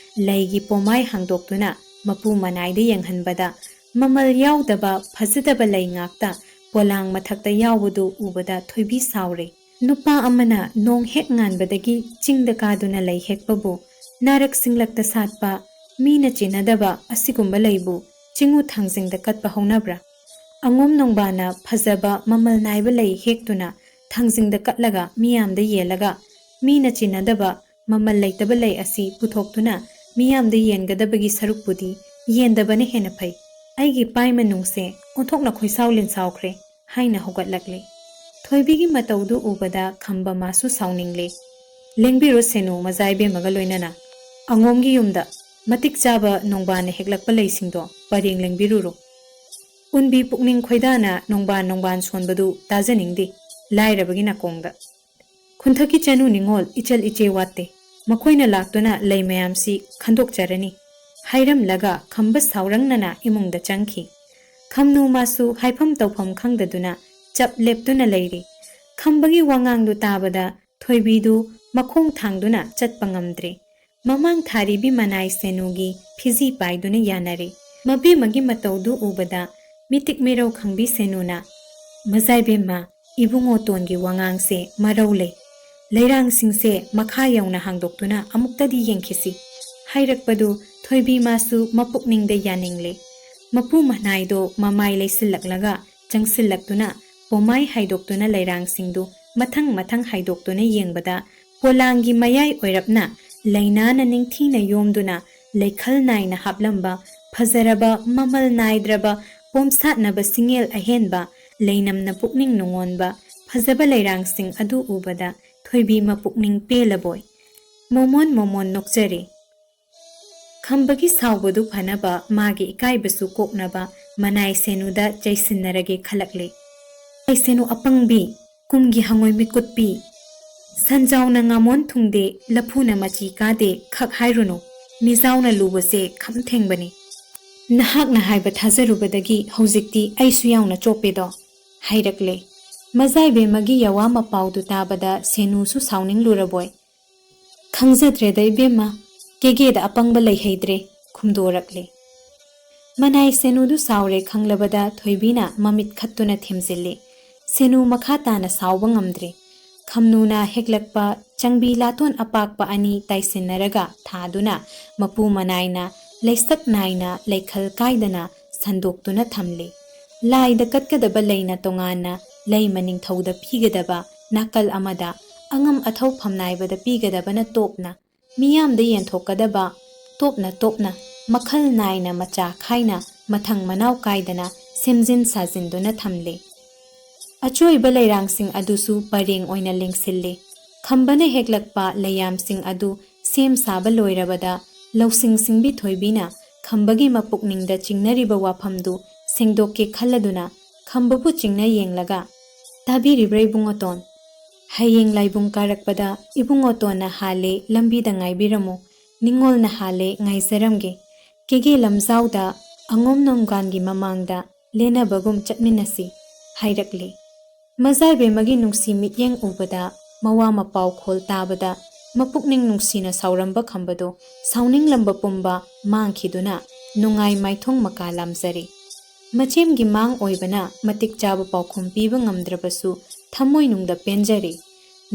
ꯂꯩꯒꯤ ꯄꯣꯃꯥꯏ ꯍꯥꯡꯗꯣꯛꯇꯨꯅ ꯃꯄꯨ ꯃꯅꯥꯏꯗ ꯌꯦꯡꯍꯟꯕꯗ ꯃꯃꯜ ꯌꯥꯎꯗꯕ ꯐꯖꯗꯕ ꯂꯩ ꯉꯥꯛꯇ ꯄꯣꯂꯥꯡ ꯃꯊꯛꯇ ꯌꯥꯎꯕꯗꯨ ꯎꯕꯗ ꯊꯣꯏꯕꯤ ꯁꯥꯎꯔꯦ꯫ ꯅꯨꯄꯥ ꯑꯃꯅ ꯅꯣꯡ ꯍꯦꯛ ꯉꯥꯟꯕꯗꯒꯤ ꯆꯤꯡꯗ ꯀꯥꯗꯨꯅ ꯂꯩ ꯍꯦꯛꯄꯕꯨ ꯅꯥꯔꯛ ꯁꯤꯡꯂꯛꯇ ꯁꯥꯠꯄ, ꯃꯤꯅ ꯆꯤꯟꯅꯗꯕ ꯑꯁꯤꯒꯨꯝꯕ ꯂꯩꯕꯨ ꯆꯤꯡꯉꯨ ꯊꯥꯡꯖꯤꯡꯗ ꯀꯠꯄ ꯍꯧꯅꯕ꯭ꯔꯥ? ꯑꯉꯣꯝ ꯅꯣꯡꯕꯥꯅ ꯐꯖꯕ ꯃꯃꯜ ꯅꯥꯏꯕ ꯂꯩ ꯍꯦꯛꯇꯨꯅ ꯊꯥꯡꯖꯤꯡꯗ ꯀꯠꯂꯒ ꯃꯤꯌꯥꯝꯗ ꯌꯦꯜꯂꯒ ꯃꯤꯅ ꯆꯤꯟꯅꯗꯕ ꯃꯃꯜ ꯂꯩꯇꯕ ꯂꯩ ꯑꯁꯤ ꯄꯨꯊꯣꯛꯇꯨꯅ ꯃꯤꯌꯥꯝꯗ ꯌꯦꯟꯒꯗꯕꯒꯤ ꯁꯔꯨꯛꯄꯨꯗꯤ ꯌꯦꯟꯗꯕꯅ ꯍꯦꯟꯅ ꯐꯩ꯫ ꯑꯩꯒꯤ ꯄꯥꯏ ꯃꯅꯨꯡꯁꯦ ꯑꯣꯟꯊꯣꯛꯅ ꯈꯣꯏꯁꯥꯎ ꯂꯤꯟꯁꯥꯎꯈ꯭ꯔꯦ ꯍꯥꯏꯅ ꯍꯧꯒꯠꯂꯛꯂꯦ꯫ ꯊꯣꯏꯕꯤꯒꯤ ꯃꯇꯧꯗꯨ ꯎꯕꯗ ꯈꯝꯕ ꯃꯥꯁꯨ ꯁꯥꯎꯅꯤꯡꯂꯦ꯫ ꯂꯦꯡꯕꯤꯔꯣ ꯁꯦꯅꯨ ꯃꯖꯥ ꯏꯕꯦꯝꯃꯒ ꯂꯣꯏꯅꯅ꯫ ꯑꯉꯣꯝꯒꯤ ꯌꯨꯝꯗ ꯃꯇꯤꯛ ꯆꯥꯕ ꯅꯣꯡꯕꯥꯟꯅ ꯍꯦꯛꯂꯛꯄ ꯂꯩꯁꯤꯡꯗꯣ ꯄꯔꯦꯡ ꯂꯦꯡꯕꯤꯔꯨꯔꯣ꯫ ꯎꯟꯕꯤ ꯄꯨꯛꯅꯤꯡ ꯈꯣꯏꯗꯥꯅ ꯅꯣꯡꯕꯥꯟ ꯅꯣꯡꯕꯥꯟ ꯁꯣꯟꯕꯗꯨ ꯇꯥꯖꯅꯤꯡꯗꯦ ꯂꯥꯏꯔꯕꯒꯤ ꯅꯥꯀꯣꯡꯗ꯫ "ꯈꯨꯟꯊꯛꯀꯤ ꯆꯅꯨ ꯅꯤꯉꯣꯜ ꯏꯆꯜ ꯏꯆꯦ ꯋꯥꯠꯇꯦ꯫ ꯃꯈꯣꯏꯅ ꯂꯥꯛꯇꯨꯅ ꯂꯩ ꯃꯌꯥꯝꯁꯤ ꯈꯟꯗꯣꯛꯆꯔꯅꯤ," ꯍꯥꯏꯔꯝꯂꯒ ꯈꯝꯕ ꯁꯥꯎꯔꯪꯅꯅ ꯏꯃꯨꯡꯗ ꯆꯪꯈꯤ꯫ ꯈꯝꯅꯨ ꯃꯥꯁꯨ ꯍꯥꯏꯐꯝ ꯇꯧꯐꯝ ꯈꯪꯗꯗꯨꯅ ꯆꯞ ꯂꯦꯞꯇꯨꯅ ꯂꯩꯔꯤ꯫ ꯈꯝꯕꯒꯤ ꯋꯥꯉꯥꯡꯗꯨ ꯇꯥꯕꯗ ꯊꯣꯏꯕꯤꯗꯨ ꯃꯈꯣꯡ ꯊꯥꯡꯗꯨꯅ ꯆꯠꯄ ꯉꯝꯗ꯭ꯔꯦ꯫ ꯃꯃꯥꯡ ꯊꯥꯔꯤꯕꯤ ꯃꯅꯥꯏ ꯁꯦꯅꯨꯒꯤ ꯐꯤꯖꯤ ꯄꯥꯏꯗꯨꯅ ꯌꯥꯅꯔꯦ꯫ ꯃꯕꯦꯝꯃꯒꯤ ꯃꯇꯧꯗꯨ ꯎꯕꯗ ꯃꯤꯇꯤꯛ ꯃꯤꯔꯧ ꯈꯪꯕꯤ ꯁꯦꯅꯨꯅ, "ꯃꯖꯥꯏꯕꯦꯝꯃ, ꯏꯕꯨꯡꯉꯣ ꯇꯣꯟꯒꯤ ꯋꯥꯉꯥꯡꯁꯦ ꯃꯔꯧ ꯂꯩ꯫ ꯂꯩꯔꯥꯡꯁꯤꯡꯁꯦ ꯃꯈꯥ ꯌꯧꯅ ꯍꯥꯡꯗꯣꯛꯇꯨꯅ ꯑꯃꯨꯛꯇꯗꯤ ꯌꯦꯡꯈꯤꯁꯤ," ꯍꯥꯏꯔꯛꯄꯗꯨ ꯊꯣꯏꯕꯤ ꯃꯥꯁꯨ ꯃꯄꯨꯛꯅꯤꯡꯗ ꯌꯥꯅꯤꯡꯂꯦ꯫ ꯃꯄꯨ ꯃꯅꯥꯏꯗꯣ ꯃꯃꯥꯏ ꯂꯩꯁꯤꯜꯂꯛꯂꯒ ꯆꯪꯁꯤꯜꯂꯛꯇꯨꯅ ꯄꯣꯃꯥꯏ ꯍꯥꯏꯗꯣꯛꯇꯨꯅ ꯂꯩꯔꯥꯡꯁꯤꯡꯗꯨ ꯃꯊꯪ ꯃꯊꯪ ꯍꯥꯏꯗꯣꯛꯇꯨꯅ ꯌꯦꯡꯕꯗ ꯄꯣꯂꯥꯡꯒꯤ ꯃꯌꯥꯏ ꯑꯣꯏꯔꯞꯅ ꯂꯩꯅꯥꯅ ꯅꯤꯡꯊꯤꯅ ꯌꯣꯝꯗꯨꯅ ꯂꯩꯈꯜ ꯅꯥꯏꯅ ꯍꯥꯞꯂꯝꯕ ꯐꯖꯔꯕ ꯃꯃꯜ ꯅꯥꯏꯗ꯭ꯔꯕ ꯄꯣꯝꯁꯥꯠꯅꯕ ꯁꯤꯡꯉꯦꯜ ꯑꯍꯦꯟꯕ ꯂꯩꯅꯝꯅ ꯄꯨꯛꯅꯤꯡ ꯅꯨꯡꯉꯣꯟꯕ ꯐꯖꯕ ꯂꯩꯔꯥꯡꯁꯤꯡ ꯑꯗꯨ ꯎꯕꯗ ꯊꯣꯏꯕꯤ ꯃꯄꯨꯛꯅꯤꯡ ꯄꯦꯜꯂꯕꯣꯏ ꯃꯣꯃꯣꯟ ꯃꯣꯃꯣꯟ ꯅꯣꯛꯆꯔꯦ꯫ ꯈꯝꯕꯒꯤ ꯁꯥꯎꯕꯗꯨ ꯐꯅꯕ, ꯃꯥꯒꯤ ꯏꯀꯥꯏꯕꯁꯨ ꯀꯣꯛꯅꯕ ꯃꯅꯥꯏ ꯁꯦꯅꯨꯗ ꯆꯩꯁꯤꯟꯅꯔꯒꯦ ꯈꯜꯂꯛꯂꯦ꯫ "ꯃꯅꯥꯏ ꯁꯦꯅꯨ ꯑꯄꯪꯕꯤ, ꯀꯨꯝꯒꯤ ꯍꯉꯣꯏ ꯃꯤꯀꯨꯠꯄꯤ, ꯁꯟꯖꯥꯎꯅ ꯉꯥꯃꯣꯟ ꯊꯨꯡꯗꯦ, ꯂꯐꯨꯅ ꯃꯆꯤ ꯀꯥꯗꯦ ꯈꯛ ꯍꯥꯏꯔꯨꯅꯨ, ꯃꯤꯖꯥꯎꯅ ꯂꯨꯕꯁꯦ ꯈꯝ ꯊꯦꯡꯕꯅꯤ꯫ ꯅꯍꯥꯛꯅ ꯍꯥꯏꯕ ꯊꯥꯖꯔꯨꯕꯗꯒꯤ ꯍꯧꯖꯤꯛꯇꯤ ꯑꯩꯁꯨ ꯌꯥꯎꯅ ꯆꯣꯞꯄꯦꯗꯣ," ꯍꯥꯏꯔꯛꯂꯦ꯫ ꯃꯖꯥꯏꯕꯦꯝꯃꯒꯤ ꯌꯥꯋꯥ ꯃꯄꯥꯎꯗꯨ ꯇꯥꯕꯗ ꯁꯦꯅꯨꯁꯨ ꯁꯥꯎꯅꯤꯡꯂꯨꯔꯕꯣꯏ, "ꯈꯪꯖꯗ꯭ꯔꯦꯗ ꯏꯕꯦꯝꯃ, ꯀꯦꯒꯦꯗ ꯑꯄꯪꯕ ꯂꯩꯍꯩꯗ꯭ꯔꯦ," ꯈꯨꯝꯗꯣꯔꯛꯂꯦ꯫ ꯃꯅꯥꯏ ꯁꯦꯅꯨꯗꯨ ꯁꯥꯎꯔꯦ ꯈꯪꯂꯕꯗ ꯊꯣꯏꯕꯤꯅ ꯃꯃꯤꯠ ꯈꯠꯇꯨꯅ ꯊꯦꯝꯖꯤꯜꯂꯦ꯫ ꯁꯦꯅꯨ ꯃꯈꯥ ꯇꯥꯅ ꯁꯥꯎꯕ ꯉꯝꯗ꯭ꯔꯦ꯫ ꯈꯝꯅꯨꯅ ꯍꯦꯛꯂꯛꯄ ꯆꯪꯕꯤ ꯂꯥꯇꯣꯟ ꯑꯄꯥꯛꯄ ꯑꯅꯤ ꯇꯥꯏꯁꯤꯟꯅꯔꯒ ꯊꯥꯗꯨꯅ ꯃꯄꯨ ꯃꯅꯥꯏꯅ ꯂꯩꯁꯛ ꯅꯥꯏꯅ ꯂꯩꯈꯜ ꯀꯥꯏꯗꯅ ꯁꯟꯗꯣꯛꯇꯨꯅ ꯊꯝꯂꯦ꯫ ꯂꯥꯏꯗ ꯀꯠꯀꯗꯕ ꯂꯩꯅ ꯇꯣꯉꯥꯟꯅ ꯂꯩꯃ ꯅꯤꯡꯊꯧꯗ ꯄꯤꯒꯗꯕ ꯅꯥꯀꯜ ꯑꯃꯗ ꯑꯉꯝ ꯑꯊꯧ ꯐꯝꯅꯥꯏꯕꯗ ꯄꯤꯒꯗꯕꯅ ꯇꯣꯞꯅ ꯃꯤꯌꯥꯝꯗ ꯌꯦꯟꯊꯣꯛꯀꯗꯕ ꯇꯣꯞꯅ ꯇꯣꯞꯅ ꯃꯈꯜ ꯅꯥꯏꯅ ꯃꯆꯥ ꯈꯥꯏꯅ ꯃꯊꯪ ꯃꯅꯥꯎ ꯀꯥꯏꯗꯅ ꯁꯦꯝꯖꯤꯟ ꯁꯥꯖꯤꯟꯗꯨꯅ ꯊꯝꯂꯦ꯫ ꯑꯆꯣꯏꯕ ꯂꯩꯔꯥꯡꯁꯤꯡ ꯑꯗꯨꯁꯨ ꯄꯔꯦꯡ ꯑꯣꯏꯅ ꯂꯦꯡꯁꯤꯜꯂꯦ꯫ ꯈꯝꯕꯅ ꯍꯦꯛꯂꯛꯄ ꯂꯩꯌꯥꯝꯁꯤꯡ ꯑꯗꯨ ꯁꯦꯝ ꯁꯥꯕ ꯂꯣꯏꯔꯕꯗ ꯂꯧꯁꯤꯡ ꯁꯤꯡꯕꯤ ꯊꯣꯏꯕꯤꯅ ꯈꯝꯕꯒꯤ ꯃꯄꯨꯛꯅꯤꯡꯗ ꯆꯤꯡꯅꯔꯤꯕ ꯋꯥꯐꯝꯗꯨ ꯁꯦꯡꯗꯣꯛꯀꯦ ꯈꯜꯂꯗꯨꯅ ꯈꯝꯕꯕꯨ ꯆꯤꯡꯅ ꯌꯦꯡꯂꯒ, "ꯇꯥꯕꯤꯔꯤꯕ꯭ꯔꯥ ꯏꯕꯨꯡꯉꯣꯇꯣꯟ? "ꯍꯌꯦꯡ ꯂꯥꯏꯕꯨꯡ ꯀꯥꯔꯛꯄꯗ ꯏꯕꯨꯡꯉꯣꯇꯣꯟꯅ ꯍꯥꯜꯂꯦ, ꯂꯝꯕꯤꯗ ꯉꯥꯏꯕꯤꯔꯝꯃꯨ, ꯅꯤꯡꯉꯣꯜꯅ ꯍꯥꯜꯂꯦ, ꯉꯥꯏꯖꯔꯝꯒꯦ, ꯀꯦꯒꯦ ꯂꯝꯖꯥꯎꯗ ꯑꯉꯣꯝ ꯅꯣꯡꯕꯥꯟꯒꯤ ꯃꯃꯥꯡꯗ ꯂꯦꯟꯅꯕꯒꯨꯝ ꯆꯠꯃꯤꯟꯅꯁꯤ" ꯍꯥꯏꯔꯛꯂꯦ꯫ ꯃꯖꯥꯏꯕꯦꯝꯃꯒꯤ ꯅꯨꯡꯁꯤ ꯃꯤꯠꯌꯦꯡ ꯎꯕꯗ, ꯃꯋꯥ ꯃꯄꯥꯎ ꯈꯣꯜ ꯇꯥꯕꯗ ꯃꯄꯨꯛꯅꯤꯡ ꯅꯨꯡꯁꯤꯅ ꯁꯥꯎꯔꯝꯕ ꯈꯝꯕꯗꯣ ꯁꯥꯎꯅꯤꯡꯂꯝꯕ ꯄꯨꯝꯕ ꯃꯥꯡꯈꯤꯗꯨꯅ ꯅꯨꯡꯉꯥꯏ ꯃꯥꯏꯊꯣꯡ ꯃꯀꯥ ꯂꯥꯝꯖꯔꯦ꯫ ꯃꯆꯦꯝꯒꯤ ꯃꯥꯡ ꯑꯣꯏꯕꯅ ꯃꯇꯤꯛ ꯆꯥꯕ ꯄꯥꯎꯈꯨꯝ ꯄꯤꯕ ꯉꯝꯗ꯭ꯔꯕꯁꯨ ꯊꯃꯣꯏꯅꯨꯡꯗ ꯄꯦꯟꯖꯔꯦ꯫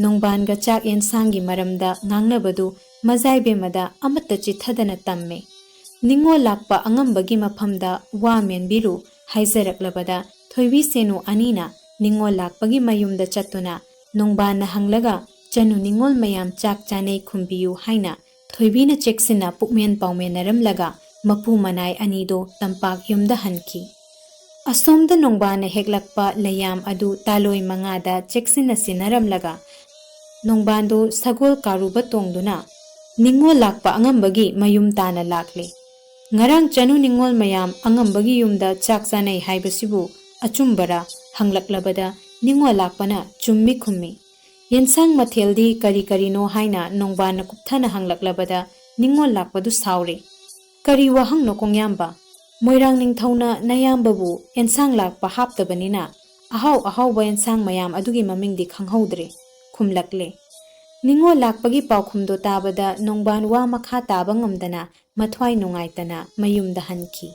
ꯅꯣꯡꯕꯥꯟꯒ ꯆꯥꯛ ꯌꯦꯟꯁꯥꯡꯒꯤ ꯃꯔꯝꯗ ꯉꯥꯡꯅꯕꯗꯨ ꯃꯖꯥꯏꯕꯦꯝꯃꯗ ꯑꯃꯠꯇ ꯆꯤꯠꯊꯗꯅ ꯇꯝꯃꯦ꯫ "ꯅꯤꯡꯉꯣꯜ ꯂꯥꯛꯄ ꯑꯉꯝꯕꯒꯤ ꯃꯐꯝꯗ ꯋꯥ ꯃꯦꯟꯕꯤꯔꯨ" ꯍꯥꯏꯖꯔꯛꯂꯕꯗ ꯊꯣꯏꯕꯤ ꯁꯦꯅꯨ ꯑꯅꯤꯅ ꯅꯤꯡꯉꯣꯜ ꯂꯥꯛꯄꯒꯤ ꯃꯌꯨꯝꯗ ꯆꯠꯇꯨꯅ ꯅꯣꯡꯕꯥꯟꯅ ꯍꯪꯂꯒ "ꯆꯅꯨ ꯅꯤꯡꯉꯣꯜ ꯃꯌꯥꯝ ꯆꯥꯛ ꯆꯥꯅꯩ ꯈꯨꯝꯕꯤꯌꯨ" ꯍꯥꯏꯅ ꯊꯣꯏꯕꯤꯅ ꯆꯦꯛꯁꯤꯟꯅ ꯄꯨꯛꯃꯦꯟ ꯄꯥꯎꯃꯦꯟꯅꯔꯝꯂꯒ ꯃꯄꯨ ꯃꯅꯥꯏ ꯑꯅꯤꯗꯣ ꯇꯝꯄꯥꯛ ꯌꯨꯝꯗ ꯍꯟꯈꯤ꯫ ꯑꯁꯣꯝꯗ ꯅꯣꯡꯕꯥꯟꯅ ꯍꯦꯛꯂꯛꯄ ꯂꯩꯌꯥꯝ ꯑꯗꯨ ꯇꯥꯂꯣꯏ ꯃꯉꯥꯗ ꯆꯦꯛꯁꯤꯟꯅ ꯁꯤꯟꯅꯔꯝꯂꯒ ꯅꯣꯡꯕꯥꯟꯗꯣ ꯁꯒꯣꯜ ꯀꯥꯔꯨꯕ ꯇꯣꯡꯗꯨꯅ ꯅꯤꯡꯉꯣꯜ ꯂꯥꯛꯄ ꯑꯉꯝꯕꯒꯤ ꯃꯌꯨꯝ ꯇꯥꯅ ꯂꯥꯛꯂꯦ꯫ "ꯉꯔꯥꯡ ꯆꯅꯨ ꯅꯤꯡꯉꯣꯜ ꯃꯌꯥꯝ ꯑꯉꯝꯕꯒꯤ ꯌꯨꯝꯗ ꯆꯥꯛ ꯆꯥꯅꯩ ꯍꯥꯏꯕꯁꯤꯕꯨ ꯑꯆꯨꯝꯕꯔꯥ?" ꯍꯪꯂꯛꯂꯕꯗ ꯅꯤꯡꯉꯣꯜ ꯂꯥꯛꯄꯅ "ꯆꯨꯝꯃꯤ" ꯈꯨꯝꯃꯤ꯫ "ꯌꯦꯟꯁꯥꯡ ꯃꯊꯦꯜꯗꯤ ꯀꯔꯤ ꯀꯔꯤꯅꯣ?" ꯍꯥꯏꯅ ꯅꯣꯡꯕꯥꯟꯅ ꯀꯨꯞꯊꯅ ꯍꯪꯂꯛꯂꯕꯗ ꯅꯤꯡꯉꯣꯜ ꯂꯥꯛꯄꯗꯨ ꯁꯥꯎꯔꯦ꯫ "ꯀꯔꯤ ꯋꯥꯍꯪꯅꯣ ꯀꯣꯡꯌꯥꯝꯕ? ꯃꯣꯏꯔꯥꯡ ꯅꯤꯡꯊꯧꯅ ꯅꯌꯥꯝꯕꯕꯨ ꯑꯦꯟꯁꯥꯡ ꯂꯥꯛꯄ ꯍꯥꯞꯇꯕꯅꯤꯅ ꯑꯍꯥꯎ ꯑꯍꯥꯎꯕ ꯑꯦꯟꯁꯥꯡ ꯃꯌꯥꯝ ꯑꯗꯨꯒꯤ ꯃꯃꯤꯡꯗꯤ ꯈꯪꯍꯧꯗ꯭ꯔꯦ" ꯈꯨꯝꯂꯛꯂꯦ꯫ ꯅꯤꯡꯉꯣꯜ ꯂꯥꯛꯄꯒꯤ ꯄꯥꯎꯈꯨꯝꯗꯣ ꯇꯥꯕꯗ ꯅꯣꯡꯕꯥꯟ ꯋꯥ ꯃꯈꯥ ꯇꯥꯕ ꯉꯝꯗꯅ ꯃꯊ꯭ꯋꯥꯏ ꯅꯨꯡꯉꯥꯏꯇꯅ ꯃꯌꯨꯝꯗ ꯍꯟꯈꯤ꯫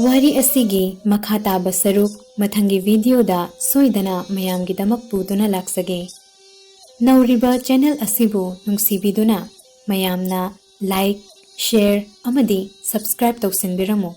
ꯋꯥꯔꯤ ꯑꯁꯤꯒꯤ ꯃꯈꯥ ꯇꯥꯕ ꯁꯔꯨꯛ ꯃꯊꯪꯒꯤ ꯚꯤꯗꯤꯑꯣꯗ ꯁꯣꯏꯗꯅ ꯃꯌꯥꯝꯒꯤꯗꯃꯛ ꯄꯨꯗꯨꯅ ꯂꯥꯛꯆꯒꯦ꯫ ꯅꯧꯔꯤꯕ ꯆꯦꯅꯦꯜ ꯑꯁꯤꯕꯨ ꯅꯨꯡꯁꯤꯕꯤꯗꯨꯅ ꯃꯌꯥꯝꯅ ꯂꯥꯏꯛ, ꯁꯦꯌꯔ ꯑꯃꯗꯤ ꯁꯕꯁꯀ꯭ꯔꯥꯏꯕ ꯇꯧꯁꯤꯟꯕꯤꯔꯝꯃꯨ꯫